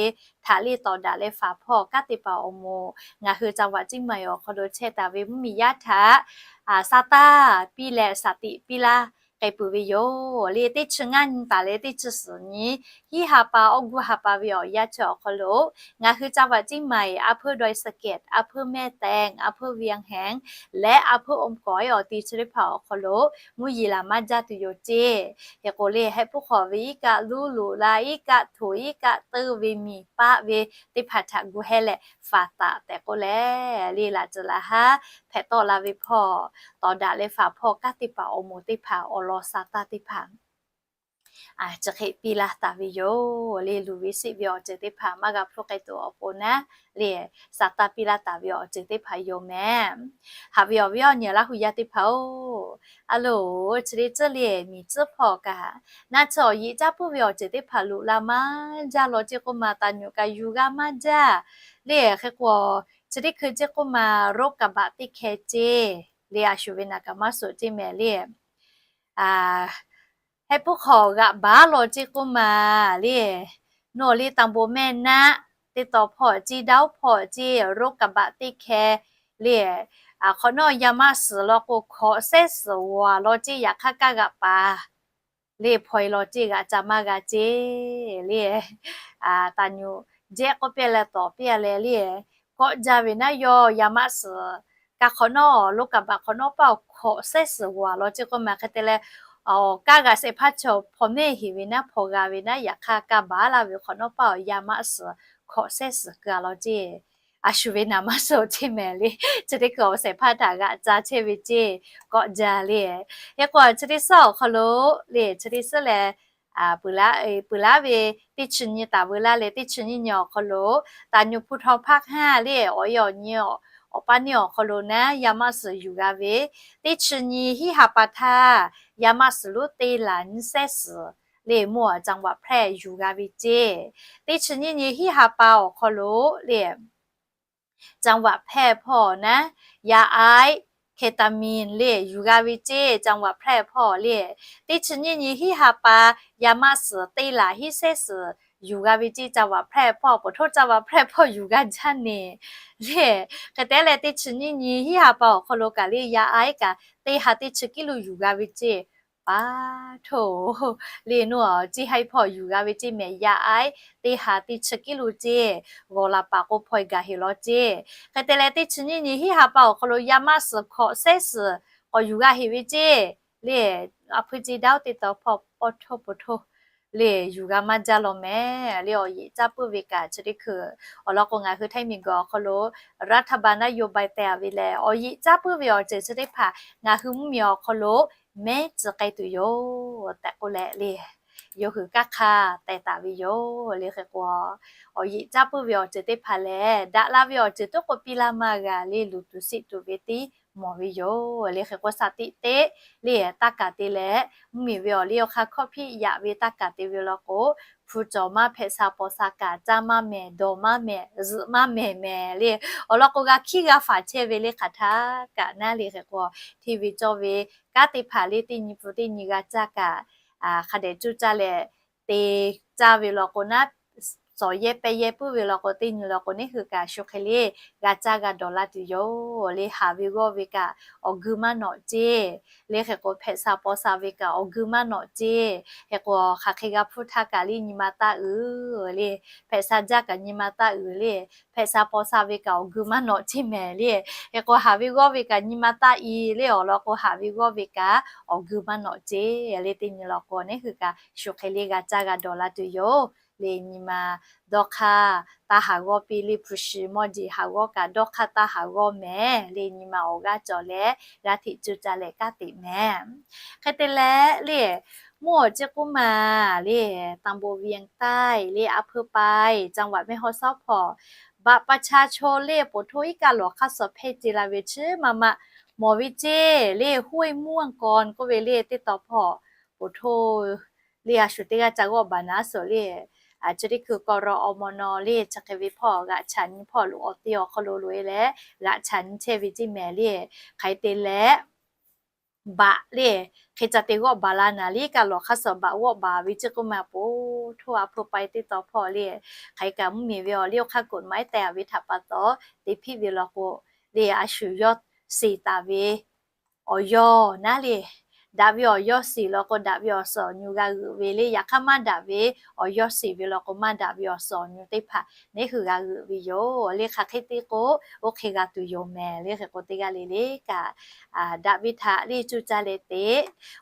htaꞈ le tawˍ daꞈ leh faˍ hpawˇ kanˉ te paˍ awˬ moˍ ngaˬ hui จังหวัดเชียงใหม่ awˬ hk'aw lo chehˇ taˍ ve mvuhˇ miˬ yaˇ htaꞈ sa taˇ piˇ leh shaˍ tiꞈ piˇ laˇ k'ai peuˬ ve yoˬ le. Teˇ chi ngaˇ nyi taˍ leh teˇ chi suhˍ nyi hiˉ ha pa awˬ guˇ ha pa ve awˬ yanˇ chi awˬ hk'aw lo ngaˬ hui จังหวัดเชียงใหม่ อำเภอดอยสะเก็ด, อำเภอแม่แตง, อำเภอเวียงแหง leh อำเภออมก๋อย awˬ ti chi teˇ hpaˍ awˬ hk'aw lo mvuhˇ yeˬ laˬ maˇ jaˇ tuˬ yoˬ ceˇ. Hk'e k'o le, heh puiˉ hk'awꞈ ve iˉ kaˆ luˉ loꞈ la, iˉ kaˆ htoꞈ, iˉ kaˆ teuˇ ve miˬ paˆ ve teˇ hpaˍ htaꞈ gu heh leh faˍ taˍ tehꞈ k'oˆ leh le, laꞈ ceuˬ laˬ haˉ hpehꞈ tawˆ la ve hpawˇ tawˍ daꞈ leh faˍ hpawˇ kanˉ te paˍ awˬ moˍ teˇ hpaˍ awˬ lawn sa taˇ teˇ hpaˍ chi hk'e piˇ laˇ taˍ ve yoˬ le. Luˬ ve seˆ ve awˬ ceuˬ teˇ hpaˍ maˇ g'a hpuˇ k'ai tuˬ awˬ pon naˉ le, sa taˇ piˇ laˇ taˍ ve awˬ ceuˬ teˇ hpaˍ yoˬ mehˍ. Haꞈ ve awˬ viˉ awˬ nyi Laˇ hu yaˇ teˇ hpaˍ-oˬ, a loˍ, chi teˇ ceuˬ le miˬ tcuhˉ hpawˇ kaꞈ naˆ chi awˬ yeꞈ caˇ puiˉ ve awˬ ceuˬ teˇ hpaˍ loꞈ la maˇ jaˇ law ceˇ k'oˆ ma, taˍ nyuꞈ kaꞈ yuˬ g'a maˇ jaˇ le. Hk'e k'o, chi teˇ hkui ceˇ k'oˆ ma, โรคระบาด teˇ hkeh ceˇ le, a shuˍ ve naˬ kaꞈ maˇ suꞈ ceˇ mehˍ le. Heh puiˉ hk'awꞈ g'aꞈ baˉ law ceˇ k'oˆ ma le, nawˬ le ตำบลแม่นะ teˇ taw hpawˇ ceˇ, ดาว hpawˇ ceˇ, โรคระบาด teˇ hkeh le, hk'awꞈ nawˉ yaˇ maˆ suhˍ law k'o hkawꞈ sehˉ suhˍ g'aˬ law ceˇ, yaꞈ hk'aˇ kaˇ g'aꞈ paˍ le hpaw-e law ceˇ, g'aꞈ ca maˇ g'a ceˇ le. Taˍ nyuꞈ jehˆ k'oˆ piˇ leh tawˍ piˇ leh le, kawˆ jaˇ ve naˉ yawˇ yaˇ maˆ suhˍ kaˇ hk'awꞈ nawˉ, โรคระบาด hk'awꞈ nawˉ paˇ awˬ hkawꞈ sehˉ suhˍ g'aˬ law ceˇ k'oˆ ma hk'e te leh, Awˬ, kaˇ g'aꞈ shehˍ hpaˇ chaw hpaw mehˇ heˍ ve naˉ, hpaw g'a ve naˉ, yaꞈ hk'aˇ kaˇ baˬ laˇ ve hk'awꞈ nawˉ paˇ awˬ yaˇ maˆ suhˍ hkawꞈ sehˉ suhˍ keu a law ceˇ. A shu ve naˍ maˇ suhˍ ceˇ mehˍ le. Chi teˇ hkui awˬ shehˍ hpaˇ htaꞈ g'aꞈ ca chehˇ ve ceˇ, kawˆ jaˇ le. Hk'e k'o chi teˇ suhˉ awˬ hk'aw lo le, chi teˇ suhˉ leh peuˬ laˉ ve teˇ chi nyi taˍ veu laˇ leh teˇ chi nyiˇ nyi awˬ hk'aw lo, taˍ nyu hpu htaw hpaˇ hk'aˇ le awˬ e awˬ nyi awˬ pa neˇ awˬ hk'aw lo naˉ yaˇ maˆ suhˍ yuˬ g'a ve, teˇ chi nyi hiˉ ha pa htaˇ yaˇ maˆ suhˍ lonˉ teˇ laˬ nyiˇ sehˉ suhˍ le mvuhˇ จังหวัดแพร่ yuˬ g'a ve ceˇ. Teˇ chi nyiˇ nyi hiˉ ha pa awˬ hk'aw lo le จังหวัดแพร่ hpawˇ naˉ, yaˇ aiˉ, เคตามีน le yuˬ g'a ve ceˇ. จังหวัดแพร่ hpawˇ le teˇ chi nyiˇ nyi hiˉ ha pa yaˇ maˆ suhˍ teˇ laˬ hiˉ sehˉ suhˍ yuˬ g'a ve ceˇ. จังหวัดแพร่ hpawˇ, ปะโทษ จังหวัดแพร่ hpawˇ yuˬ g'a jaˇ neˬ le. Hk'e te leh teˇ chi nyiˇ nyi hiˉ ha pa awˬ hk'aw lo kaꞈ le yaˇ aiˉ kaꞈ teˇ ha teˇ chi kiˉ lo yuˬ g'a ve ceˇ. Pa htoˇ le nuˇ, ciˇ haiˉ hpawˇ yuˬ g'a ve ceˇ mehˍ, yaˇ aiˉ teˇ ha teˇ chi kiˉ lo ceˇ. G'awˬ laˬ paˍ k'o hpaw e gaˬ heˍ law ceˇ. Hk'e te leh teˇ chi nyiˇ nyi hiˉ ha pa awˬ hk'aw lo yaˇ maˆ suhˍ hkawꞈ sehˉ suhˍ k'awꞈ yuˬ g'a heˍ ve ceˇ le. A hpuiˇ ceˇ daˇ oˇ teˇ taw hpawˇ pawˇ htoˇ po htoˇ le yuˬ g'a maˇ jaˇ law mehˍ le. Awˬ yeꞈ caˇ puiˉ ve kaꞈ chi teˇ hkui awˬ lawn k'o ngaˬ hui ไทย miˬguiˬ awˬ hk'aw lo รัฐบาลนโยบาย teh a ve lehˬ, awˬ yeꞈ caˇ puiˉ ve awˬ ceuˬ chi teˇ hpaˍ ngaˬ hui mvuhˇmiˬ awˬ hk'aw lo mehˉ tcuh k'ai tuˬ yoˬ tehꞈ k'oˆ leh le, yawˇ hui kanˉ hk'aˇ teh taˍ ve yoˬ le. Hk'e k'o, awˬ yeꞈ caˇ puiˉ ve awˬ ceuˬ teˇ hpaˍ lehˬ, daꞈ la ve awˬ ceuˬ tuˉ k'o piˇ laˇ maˇ g'a le, luˬ tuˬ siˆ tuˬ ve tiˉ mawˬ ve yoˬ le. Hk'e k'o, สถิติ le taˇ kaˍ te leh, mvuhˇmiˬ ve awˬ liˇ awˬ hk'aˇ hkawˇ hpiˆ yaꞈ ve taˇ kaˍ te ve law k'o, hpu cawˬ maˇ, hpehꞈ sha paw sha kaꞈ caˇ maˇ mehˍ, dawˬ maˇ mehˍ, zuhꞈ maˇ mehˍ mehˍ le. Awˬ lawn k'o g'a hkiˉ g'a faˍ chehˇ ve le hk'aˬ htaˇ kaꞈ naˉ le. Hk'e k'o, hteˇ ve cawˇ ve kanˉ teˇ hpaˍ le teˇ nyi pun teˇ nyi g'a caˇ kaꞈ, hk'a dehꞈ cuˇ caˇ leh te caˇ ve law k'o naˉ, sawˍ yehˇ pehˇ yehˇ puiˉ ve law k'o teˇ nyi law k'o neˇ hui kaꞈ shu hk'e le g'a caˇ g'a dawˬ la tuˬ yoˬ le. Haˍ ve g'awˇ ve kaꞈ awˬ geu maˇ nawꞈ ceˇ le. Hk'e k'o, hpehꞈ sha paw sha ve kaꞈ awˬ geu maˇ nawꞈ ceˇ. Hk'e k'o, hk'aˬ hk'e g'a hpuˇ htaˇ kaꞈ le nyi ma taˇ uiˍ le, hpehꞈ sha jaˇ kaꞈ nyi ma taˇ uiˍ le, hpehꞈ sha paw sha ve kaꞈ awˬ geu maˇ nawꞈ ceˇ mehˍ le. Hk'e k'o, haˍ ve g'awˇ ve kaꞈ nyi ma taˇ i le, awˬ lawn k'o haˍ ve g'awˇ ve kaꞈ awˬ geu maˇ nawꞈ ceˇ le. Teˇ nyi law k'o neˇ hui kaꞈ shu hk'e le g'a caˇ g'a dawˬ la tuˬ yoˬ le. Nyi ma dawˇ hk'aˇ taˇ haˍ g'awˇ piˇ le, hpu shi mawˇ jeˬ haˍ g'awˇ kaꞈ dawˇ hk'aˇ taˇ haˍ g'awˇ mehˍ le. Nyi ma awˬ g'aˇ cawˬ leh g'aˇ hteꞈ cuˇ caˇ leh kanˉ teꞈ mehˍ. Hk'e te leh le, mvuhˇ awˬ ceˇ k'oˆ ma le, ตำบลเวียงใต้ le, a hpeu pai, จังหวัดแม่ฮ่องสอน hpawˇ บัตรประชาชน le, ปะโท iˉ kaˆ lawˬ hk'aˇ suhˍ hpehˇ ce la ve chi maˇ maˇ mawˬ ve ceˇ le. ห้วยม่วงก่อน k'oˆ ve le teˇ taw hpawˇ, p'oˍ htoˇ le a shu teˇ g'aˇ ca g'awˆ baˬ naˉ suhˍ le, chi teˇ hkui กรอมน le chi hk'e ve hpawˇ g'aꞈ chaꞈ nyi hpawˇ loꞈ awˬ te awˬ hk'aw lo loꞈ e leh g'aꞈ chaꞈ nyi chehˇ ve ceˇ mehˍ le. Hk'aˬ hk'e te leh, baꞈ le, hk'e ca te g'awˆ baˬ la naˍ le, kaˆ lawˬ hk'aˇ suhˍ baꞈ g'awˆ baˬ ve ceˇ k'oˆ ma, p'oˍ htoˇ a hpeu pai teˇ taw hpawˇ le, hk'aˬ hk'e kaꞈ mvuhˇmiˬ ve awˬ liˇ awˬ hk'aˇ กฎหมาย teh a ve htaꞈ pa taw, te hpiˆ ve law k'o le, a shu yawˇ shiˍ taˍ ve awˬ yawˇ naˉ le, daꞈ ve awˬ yawˇ shiˍ law k'o daꞈ ve awˬ suhˍ awˬ nyu g'a g'euꞈ ve le. Yaꞈ hk'aˇ maˇ daꞈ ve awˬ yawˇ shiˍ ve law k'o maˇ daꞈ ve awˬ suhˍ awˬ nyu teˇ hpaˍ neˇ hui g'a g'euꞈ ve yoˬ le. Hk'aˬ hk'e te k'o, oˇ hk'e g'a tuˬ yoˬ mehˍ le. Hk'e k'o, teˇ g'aˇ le le kaꞈ daꞈ ve htaꞈ le cuˇ caˇ leh te,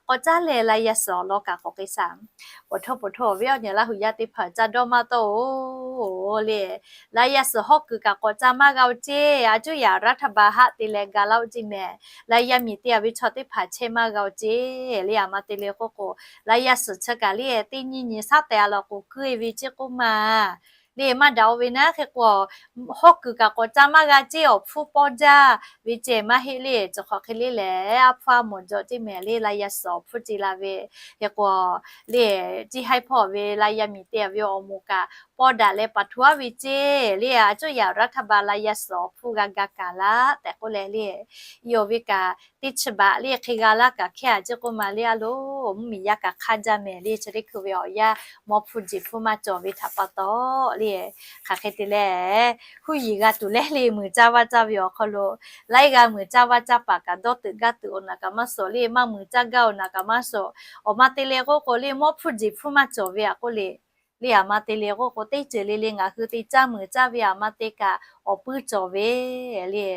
k'awꞈ caˇ leh la yaˇ suhˍ awˬ lawn kaꞈ k'awꞈ k'ai shaˍ. P'oˍ htoˇ p'oˍ htoˇ awˬ viˉ awˬ nyi Laˇ huˍ yaˇ teˇ hpaˍ caˇ dawˇ maˇ tawˆ-oˬ le. La yaˇ suhˍ hawˉ kuiˬ kaꞈ k'awꞈ caˇ maˇ g'a-oˬ ceˇ. A cuˇ yaꞈ รัฐบาล haˆ te leh ga laˇ-oˆ ceˇ mehˍ. La yaˇ miˬ teˇ g'aˇ ve chaw teˇ hpaˍ chehˇ maˇ g'a-oˬ ceˇ le. A ma te le k'oˆ k'o, la yaˇ suhˍ chi kaꞈ le teˇ nyiˇ nyi shaˉ teh a law k'o kuˇ e ve ceˇ k'oˆ ma le, maˇ daꞈ-o ve naˉ. Hk'e k'o, hawˉ kuiˬ kaꞈ k'awꞈ caˇ maˇ g'a ceˇ. Awˬ hpfuhˇ pawˇ jaˇ ve ceh maˇ heˆ le. Cawˬ hk'awꞈ hk'e le lehˬ, a hpfuhˇ a mawˬ jawꞈ ceˇ mehˍ le, la yaˇ suhˍ awˬ hpfuhˇ ce la ve. Hk'e k'o, le, ciˇ haiˉ hpawˇ ve la yaˇ miˬ teˇ g'aˇ ve awˬ moˍ kaꞈ pawˇ daꞈ leh paˍ htoꞈ aˉ ve ceˇ le. A cuˇ yaꞈ รัฐบาล la yaˇ suhˍ awˬ hpfuhˇ g'a ga kaˍ laˇ tehꞈ k'oˆ leh le, i awˬ ve kaꞈ teˇ chi baꞈ le hk'e g'a laˇ kaꞈ hkehˇ a ceˇ k'oˆ ma le. A loˍ, mvuhˇmiˬ yaˇ kaꞈ hk'aˇ jaˇ mehˍ le. Chi teˇ hkui ve awˬ yanˇ mawˇ hpfuhˇ jeˬ hpfuhˇ maˇ cawˬ ve htaꞈ pa taw le, hk'aˬ hk'e te leh, huˉ yiˍ g'a tuˬ leh le, muiˬ caˇ vaˇ caˇ ve awˬ hk'aw lo, laiˉ g'aˇ muiˬ caˇ vaˇ caˇ paˍ kaꞈ dawˇ teuꞈ gaˇ teuꞈ awˬ naˬ kaꞈ maˇ suhˍ le, maˇ muiˬ caˇ gaˇ awˬ naˬ kaꞈ maˇ suhˍ. Awˬ ma te le k'oˆ k'o le, mawˇ hpfuhˇ jeˬ hpfuhˇ maˇ cawˬ ve a k'oˆ le. Le a ma te le k'oˆ k'o, teˇ ceuˬ le le ngaˬ hui te caˇ muiˬ caˇ ve a ma te kaꞈ awˬ puiˉ cawˬ ve le.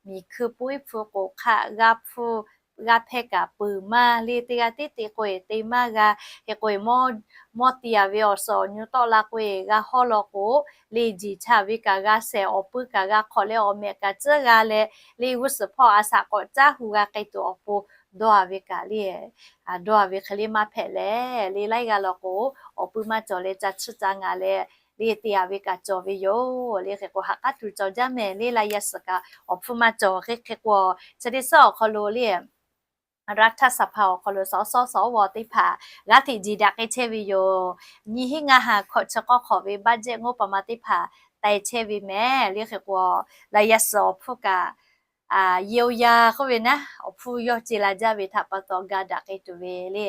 Miˬ hkui puiˉ hpfuhˇ k'oˍ hk'aˆ g'aˇ hpfuhˇ g'a hpehˇ kaꞈ peuˬ maˇ le. Teˇ g'aˇ tiˉ te k'o-e te maˇ g'a. Hk'e k'o-e, mawˇ te-a ve awˬ suhˍ awˬ nyu tawˆ la k'o-e g'a hawˇ law k'o, le jiˬ cha ve kaꞈ g'a shehˍ, awˬ puiˉ kaꞈ g'a hk'awꞈ leh awˬ mehꞈ kaꞈ tcuhˉ g'a leh, le g'uˇ suhˍ hpawˇ a shaꞈ k'awꞈ caˉ hu g'a k'ai tuˬ awˬ pon dawˇ-a ve kaꞈ le, dawˇ-a ve hk'e le maˇ hpehꞈ leh, le laiˉ g'aˇ law k'o, awˬ puiˉ maˇ cawˬ leh ca chiˇ ca ngaˬ leh, le te-a ve kaꞈ cawˬ ve yoˬ. Le hk'e k'o, ha k'aˉ tuˬ cawˬ jaˇ mehˍ le. Laˇ yaˇ suhˍ kaꞈ awˬ hpfuhˇ maˇ cawˬ. Hk'e hk'e k'o, chi teˇ suhˉ awˬ hk'aw lo le, รัฐสภา awˬ hk'aw lo สส สว teˇ hpaˍ g'aˇ hteꞈ jeˬ daꞈ k'ai chehˇ ve yoˬ. Nyiˇ hinˉ ngaˇ ha hkawꞈ chi k'awˇ hk'awꞈ ve budget งบประมาณ teˇ hpaˍ taiˍ chehˇ ve mehˍ le. Hk'e k'o, laˇ yaˇ suhˍ awˬ hpfuhˇ kaꞈ เยียวยา k'oˆ ve naˉ, awˬ hpfuhˇ yawˇ ce la jaˇ ve htaꞈ pa taw ga daꞈ k'ai tuˬ ve le.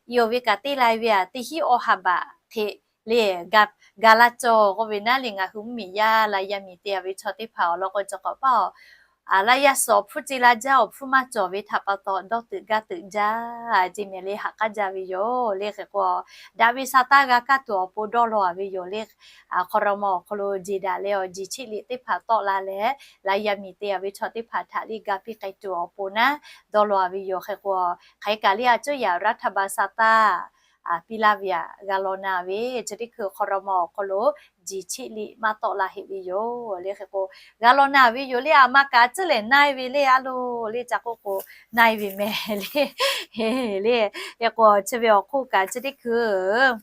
Iˉ-oˬ ve kaꞈ teˇ lai ve aꞈ teˇ hinˉ awˇ ha baꞈ hk'e le, ga laˇ cawˬ k'oˆ ve naˉ le. Ngaˬ hui mvuhˇmiˬ yaˇ laˇ yaˇ miˬ te-a ve chaw teˇ hpaˍ awˬ lawn k'o, cawˬ k'awꞈ paˇ-oˬ, laˇ yaˇ suhˍ awˬ hpfuhˇ ce la jaˇ, awˬ hpfuhˇ maˇ cawˬ ve htaꞈ pa taw dawˇ teuꞈ gaˇ teuꞈ jaˇ ce mehˍ le. Ha k'aˉ jaˇ ve yoˬ. Le hk'e k'o, daꞈ ve sha taˇ g'a kaˇ tuˬ awˬ pon dawˇ law-a ve yoˬ le. Hk'aw raw ma awˬ hk'aw lo jeˬ daꞈ leh awˬ jeˬ cheˆ liꞈ teˇ hpaˍ tawˆ la leh, laˇ yaˇ miˬ te-a ve chaw teˇ hpaˍ htaꞈ le ga piˇ k'ai tuˬ awˬ pon naˉ dawˇ law-a ve yoˬ. Hk'e k'o, hk'aˬ hk'e kaꞈ le a cuˉ yaꞈ รัฐบาล sha taˇ piˇ laˇ ve aꞈ g'a law na ve, chi teˇ hkui hk'aw raw ma awˬ hk'aw lo jeˬ cheˆ liꞈ maˇ tawˆ la heˆ ve yoˬ. Le hk'e k'o, g'a law na ve yoˬ le. Aˬ ma kaꞈ a cuˉ lehˬ na-e ve le, a loˬ le, ca k'oˆ k'o, na-e ve mehˍ le. Le, hk'e k'o chi ve awˬ hk'oˆ kaꞈ chi teˇ hkui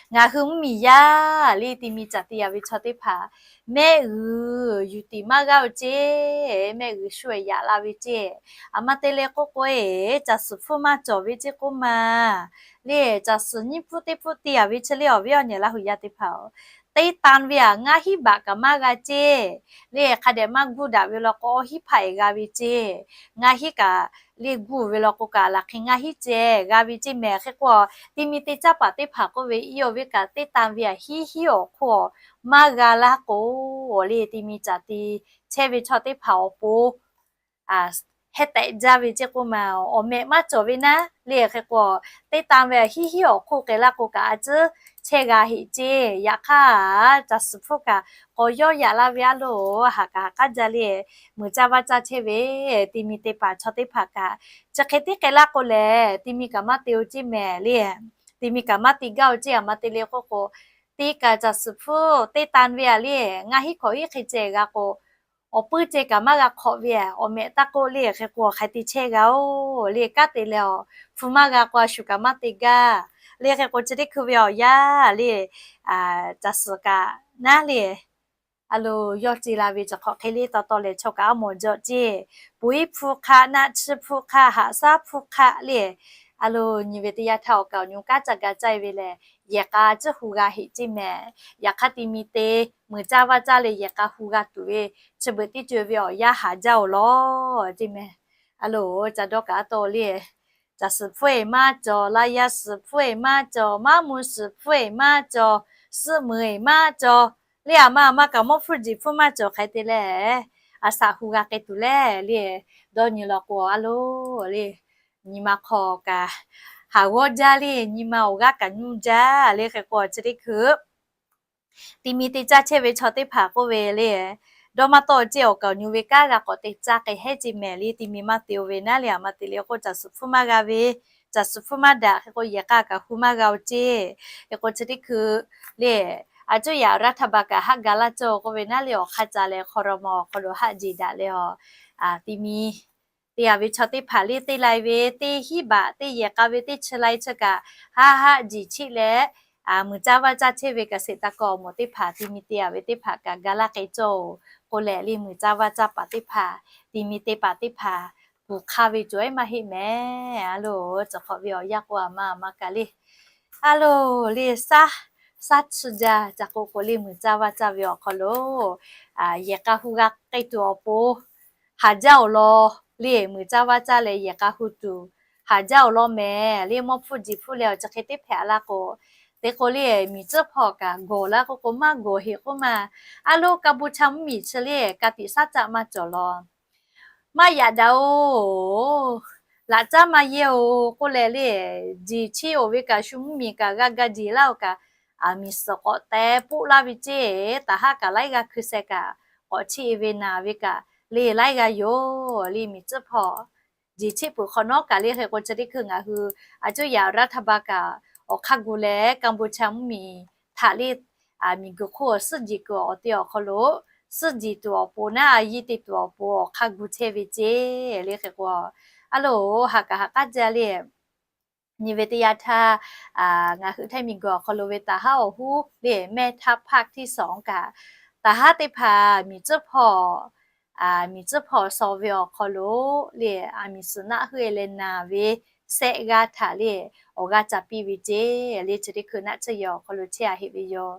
ngaˬ hui mvuhˇmiˬ yaˇ le, ti mi caˬ te-a ve chaw teˇ hpaˍ, mehˆ g'uiˬ yuˬ tiˍ maˇ g'aˇ-oˬ ce, mehˆ g'uiˬ shu-e yaꞈ la ve ce. Aˬ ma te leh k'oˆ k'o-e, caˬ suhˍ hpfuhˇ maˇ cawˬ ve ce k'oˆ ma le. Caˬ suhˍ nyiˇ hpfuhˇ teˇ hpfuhˇ te-a ve chi le, awˬ viˉ awˬ nyi laˇ hui yaˇ teˇ hpaˍ-oˬ, teˇ tan ve aꞈ ngaˇ hinˉ baꞈ kaꞈ maˇ g'a ce le. Hk'a dehꞈ maˇ guˇ daꞈ ve law k'o, awˇ hinˉ hpaˆ-e g'a ve ce. Ngaˇ hinˉ kaꞈ le guˇ ve law k'o kaꞈ, laˬ hk'e ngaˇ hinˉ ceh g'a ve ce mehˍ. Hk'e k'o, ti mi te caˇ paˍ teˇ hpaˍ k'oˆ ve, iˉ-oˬ ve kaꞈ teˇ tan ve aꞈ hiˉ hiˉ awˬ hk'oˆ maˇ g'a laˇ k'o, le ti mi caˬ te chehˇ ve chaw teˇ hpaˍ awˬ pon heh tehꞈ jaˇ ve ce k'oˆ ma. Awˬ mehꞈ maˇ cawˬ ve naˉ le. Hk'e k'o, teˇ tan ve aꞈ hiˉ hiˉ awˬ hk'oˆ k'ai laˇ k'o kaꞈ, a cuˉ chehˇ g'a heˆ ce. Yaꞈ hk'aˇ, caˬ suhˍ hpfuhˇ kaꞈ k'awꞈ yawˇ yaꞈ la ve a loˬ, haꞈ kaꞈ haꞈ k'aˉ jaˇ le. Muiˬ caˇ vaˇ caˇ chehˇ ve ti mi te paˍ chaw teˇ hpaˍ kaꞈ, chi hk'e tiˉ k'ai laˇ k'o lehˬ, ti mi kaꞈ maˇ te-o ce mehˍ le. Ti mi kaꞈ maˇ te gaˇ-o ce. Aˬ ma te le k'oˆ k'o, teˇ kaꞈ caˬ suhˍ hpfuhˇ teˇ tan ve aꞈ le, ngaˇ hinˉ hkawꞈ hinˉ hk'e ceh g'a k'o, awˬ puiˉ ceh kaꞈ maˇ g'a hk'awꞈ ve, awˬ mehꞈ taˇ k'oˆ le. Hk'e k'o, hk'aˬ hk'e te chehˇ g'a-oˬ le. Kanˉ te leh awˬ hpu maˇ g'a k'o, a shu kaꞈ maˇ te gaˇ le. Hk'e k'o, chi teˇ hkui ve awˬ yanˇ le, caˬ suhˍ kaꞈ naˉ le, a loˬ yawˇ ce la ve cawˬ hk'awꞈ hk'e le taw taw lehˬ, chaw kaꞈ a mawˬ jaw ce. Pui hpu hk'aˆ, naˆ chi hpu hk'aˆ, haꞈ shaˉ hpu hk'aˆ le, a loˬ nyi ve teˇ yanˇ htaˇ awˬ kaˍ awˬ nyi kanˉ ca ga caˇ-e ve lehˬ, yehˬ k'a a cuˉ hu g'a heˆ ce mehˍ. Yaꞈ hk'aˇ ti mi te muiˬ caˇ vaˇ caˇ leh yehˬ k'a hu g'a tuˬ ve, chi beuꞈ teˇ co-e ve awˬ yanˇ haˍ jaˇ-oˬ law ce mehˍ. A loˬ ca dawˇ kaꞈ a taw le, caˬ suhˍ hpfuhˇ-e maˇ cawˬ, laˇ yaˇ suhˍ hpfuhˇ-e maˇ cawˬ, maˇ mvuh suhˍ hpfuhˇ-e maˇ cawˬ, suhˆ muiˬ-e maˇ cawˬ le. Aˬ ma aˬ ma kaꞈ mawˇ hpfuhˇ jiˬ hpfuhˇ maˇ cawˬ hk'e te leh, a shaꞈ hu g'a k'ai tuˬ le le, dawˇ nyi law k'o a loˬ le, nyi ma hk'aw kaꞈ haˍ g'awˇ jaˇ le, nyi ma awˬ g'aˇ kaꞈ nyuˇ jaˇ le. Hk'e k'o, chi teˇ hkui ti mi te caˇ chehˇ ve chaw teˇ hpaˍ k'oˆ ve le, dawˇ maˇ tawˆ ce. Awˬ kaˍ awˬ nyi ve kanˉ g'a k'awꞈ te caˇ k'ai hehˉ ce mehˍ le. Ti mi maˇ te-o ve naˉ le, aˬ ma te le k'o, caˬ suhˍ hpfuhˇ maˇ g'a ve, caˬ suhˍ hpfuhˇ maˇ daꞈ. Hk'e k'o, yehˬ k'a kaꞈ hu maˇ g'a-o ce. Hk'e k'o, chi teˇ hkui le, a cuˉ yaꞈ รัฐบาล kaꞈ haˆ ga laˇ cawˬ k'oˆ ve naˉ le, awˬ hk'aˇ ca leh hk'aw raw ma awˬ hk'aw lo haˆ jeˬ daꞈ leh, a, ti mi te-a ve chaw teˇ hpaˍ le, teˇ lai ve teˇ hinˉ baꞈ, teˇ yehˬ k'a ve teˇ chi lai chi kaꞈ haˆ haˆ jeˬ cheˆ leh, muiˬ caˇ vaˇ caˇ chehˇ ve kaꞈ sheˍ taˇ kawꞈ awˬ moˍ teˇ hpaˍ, ti mi te-a ve teˇ hpaˍ kaꞈ ga laˇ k'ai cawˬ-oˬ k'oˆ leh le, muiˬ caˇ vaˇ caˇ paˍ teˇ hpaˍ, ti mi te paˍ teˇ hpaˍ, kuˬ hk'a ve cawˬ-e maˇ heˆ mehˍ. A loˬ, cawˬ hk'awꞈ ve awˬ yanˇ k'o, aˬ ma aˬ ma kaꞈ le, a loˬ le, shaˉ, shaˉ chi jaˇ ca k'oˆ k'o le, muiˬ caˇ vaˇ caˇ ve awˬ hk'aw lo yehˬ k'a hu g'a k'ai tuˬ awˬ pon haˍ jaˇ-oˬ law le, muiˬ caˇ vaˇ caˇ leh yehˬ k'a hu tuˬ haˍ jaˇ-oˬ law mehˍ le. Mawˇ hpfuhˇ jiˬ hpfuhˇ leh awˬ chi hk'e teˇ hpehꞈ laˇ k'o, te k'o le, miˬ tcuhˉ hpawˇ kaꞈ gawˬ laˇ k'oˆ k'o, maˇ gawˬ heˆ k'oˆ ma. A loˬ, ka bu cha mvuhˇmiˬ chi le, ka tiꞈ shaˉ caˆ maˇ cawˬ law. Maˇ yaꞈ daꞈ-oˬ, laꞈ caˉ maˇ yehˇ-oˬ k'oˆ leh le, jeˬ cheˆ-oˬ ve kaꞈ shu mvuhˇmiˬ kaꞈ g'a ga jeˬ laˇ-oˬ kaꞈ, aˬ miˬ suhˍ k'awꞈ te poˆ laˇ ve ceˇ, taˍ haˉ kaꞈ laiˉ g'aˇ hkui sheh kaꞈ k'awꞈ cheˆ-e ve naˬ ve kaꞈ, le laiˉ g'aˇ yoˬ le. Miˬ tcuhˉ hpawˇ jeˬ cheˆ peuˬ hk'awꞈ nawˉ kaꞈ le hk'e k'o, chi teˇ hkui ngaˬ hui aˬ cuˇ yaꞈ รัฐบาล kaꞈ awˬ hk'aˇ gu leh Kampuchea mvuhˇmiˬ htaꞈ le miˬguiˬ hk'oˆ suhˉ jeˬ kuiˬ awˬ te awˬ hk'aw lo suhˉ jeˬ tuˬ awˬ pon naˉ a yiˇ te tuˬ awˬ pon awˬ hk'aˇ gu chehˇ ve ceˇ le hk'e k'o, a loˬ ha kaꞈ ha k'aˉ jaˇ le. Nyi ve teˇ yanˇ htaˇ, ngaˬ hui Htaiˇ miˬguiˬ awˬ hk'aw lo ve ทหาร awˬ huˉ le แม่ทัพภาคที่สอง kaꞈ, ทหาร teˇ hpaˍ miˬ tcuhˉ hpawˇ miˬ tcuhˉ hpawˇ shaw ve awˬ hk'aw lo le, aˬ miˍ suhˍ naˆ heuˆ e leh naˬ ve sehˆ g'aˇ htaꞈ le awˬ g'aˇ ca piˇ ve ceˇ le. Chi teˇ hkui naˆ tsuhˇ yaˬ awˬ hk'aw lo chehˇ a heˆ ve yoˬ.